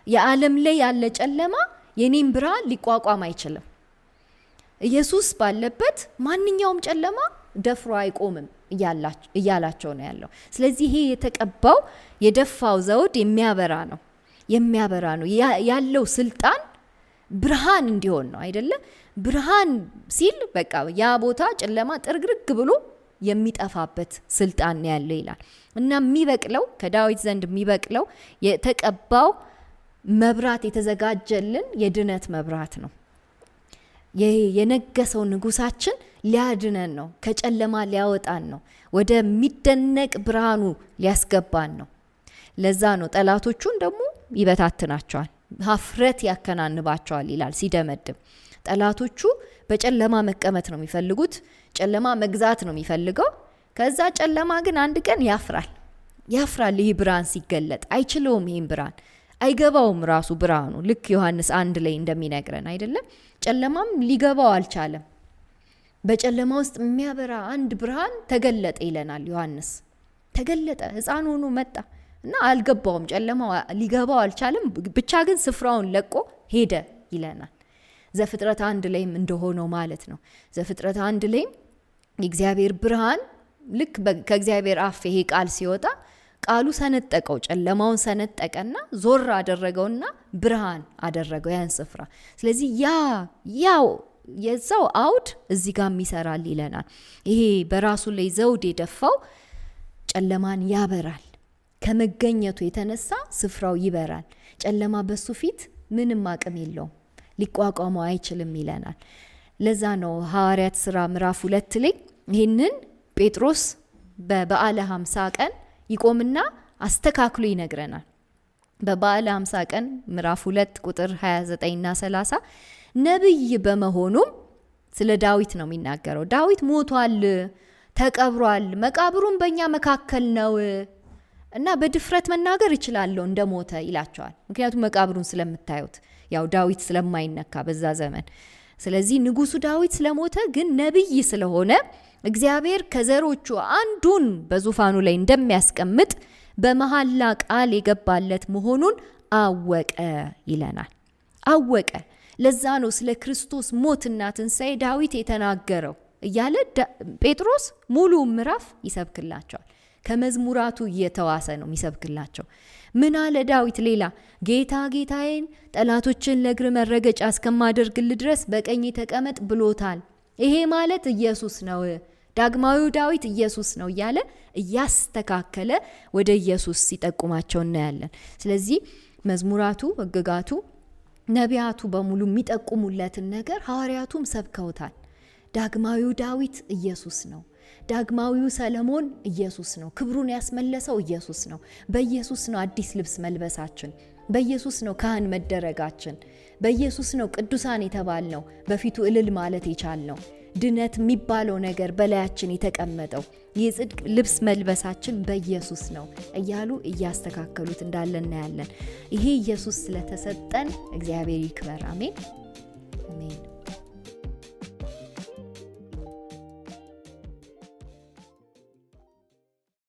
የዓለም ላይ ያለ ጨለማ የኔን ብርሃን ሊቋቋም አይችልም። ኢየሱስ ባለበት ማንኛውም ጨለማ ደፍሮ አይቆምም እያላቸው ነው ያለው። ስለዚህ ይሄ የተቀባው የደፋው ዘውድ የሚያበራ ነው፣ የሚያበራ ነው ያለው ስልጣን ብርሃን እንዲሆን ነው አይደለ? ብርሃን ሲል በቃ ያ ቦታ ጨለማ ጥርግርግ ብሎ የሚጠፋበት ስልጣን ነው ያለው ይላል። እና የሚበቅለው ከዳዊት ዘንድ የሚበቅለው የተቀባው መብራት የተዘጋጀልን የድነት መብራት ነው። የነገሰው ንጉሳችን ሊያድነን ነው። ከጨለማ ሊያወጣን ነው። ወደሚደነቅ ብርሃኑ ሊያስገባን ነው። ለዛ ነው ጠላቶቹን ደግሞ ይበታትናቸዋል፣ ሀፍረት ያከናንባቸዋል ይላል ሲደመድም። ጠላቶቹ በጨለማ መቀመጥ ነው የሚፈልጉት፣ ጨለማ መግዛት ነው የሚፈልገው። ከዛ ጨለማ ግን አንድ ቀን ያፍራል፣ ያፍራል። ይህ ብርሃን ሲገለጥ አይችለውም። ይህን ብርሃን አይገባውም ራሱ ብርሃኑ። ልክ ዮሐንስ 1 ላይ እንደሚነግረን አይደለም፣ ጨለማም ሊገባው አልቻለም። በጨለማ ውስጥ የሚያበራ አንድ ብርሃን ተገለጠ ይለናል ዮሐንስ። ተገለጠ፣ ሕፃን ሆኖ መጣ እና አልገባውም፣ ጨለማው ሊገባው አልቻለም። ብቻ ግን ስፍራውን ለቆ ሄደ ይለናል። ዘፍጥረት 1 ላይም እንደሆነው ማለት ነው። ዘፍጥረት 1 ላይም የእግዚአብሔር ብርሃን ልክ ከእግዚአብሔር አፍ ይሄ ቃል ሲወጣ ቃሉ ሰነጠቀው፣ ጨለማውን ሰነጠቀና ዞር አደረገውና ብርሃን አደረገው ያን ስፍራ። ስለዚህ ያው የዛው አውድ እዚህ ጋር ይሰራል ይለናል። ይሄ በራሱ ላይ ዘውድ የደፋው ጨለማን ያበራል። ከመገኘቱ የተነሳ ስፍራው ይበራል። ጨለማ በሱ ፊት ምንም አቅም የለውም፣ ሊቋቋመው አይችልም ይለናል። ለዛ ነው ሐዋርያት ሥራ ምዕራፍ 2 ላይ ይህንን ጴጥሮስ በበዓለ 50 ቀን ይቆምና አስተካክሎ ይነግረናል። በበዓለ 50 ቀን ምዕራፍ 2 ቁጥር 29 እና 30 ነብይ በመሆኑም ስለ ዳዊት ነው የሚናገረው። ዳዊት ሞቷል፣ ተቀብሯል፣ መቃብሩም በእኛ መካከል ነው እና በድፍረት መናገር እችላለሁ እንደሞተ ይላቸዋል። ምክንያቱም መቃብሩን ስለምታዩት ያው ዳዊት ስለማይነካ በዛ ዘመን። ስለዚህ ንጉሱ ዳዊት ስለሞተ ግን ነብይ ስለሆነ እግዚአብሔር ከዘሮቹ አንዱን በዙፋኑ ላይ እንደሚያስቀምጥ በመሐላ ቃል የገባለት መሆኑን አወቀ ይለናል። አወቀ። ለዛ ነው ስለ ክርስቶስ ሞትና ትንሣኤ ዳዊት የተናገረው እያለ ጴጥሮስ ሙሉ ምዕራፍ ይሰብክላቸዋል። ከመዝሙራቱ እየተዋሰ ነው የሚሰብክላቸው። ምን አለ ዳዊት ሌላ? ጌታ ጌታዬን ጠላቶችን ለእግር መረገጫ እስከማደርግልህ ድረስ በቀኝ ተቀመጥ ብሎታል። ይሄ ማለት ኢየሱስ ነው፣ ዳግማዊው ዳዊት ኢየሱስ ነው እያለ እያስተካከለ ወደ ኢየሱስ ሲጠቁማቸው እናያለን። ስለዚህ መዝሙራቱ፣ ሕግጋቱ፣ ነቢያቱ በሙሉ የሚጠቁሙለትን ነገር ሐዋርያቱም ሰብከውታል። ዳግማዊው ዳዊት ኢየሱስ ነው። ዳግማዊው ሰለሞን ኢየሱስ ነው። ክብሩን ያስመለሰው ኢየሱስ ነው። በኢየሱስ ነው አዲስ ልብስ መልበሳችን። በኢየሱስ ነው ካህን መደረጋችን። በኢየሱስ ነው ቅዱሳን የተባልነው፣ በፊቱ እልል ማለት የቻልነው። ድነት የሚባለው ነገር በላያችን የተቀመጠው የጽድቅ ልብስ መልበሳችን በኢየሱስ ነው እያሉ እያስተካከሉት እንዳለ እናያለን። ይሄ ኢየሱስ ስለተሰጠን እግዚአብሔር ይክበር። አሜን አሜን።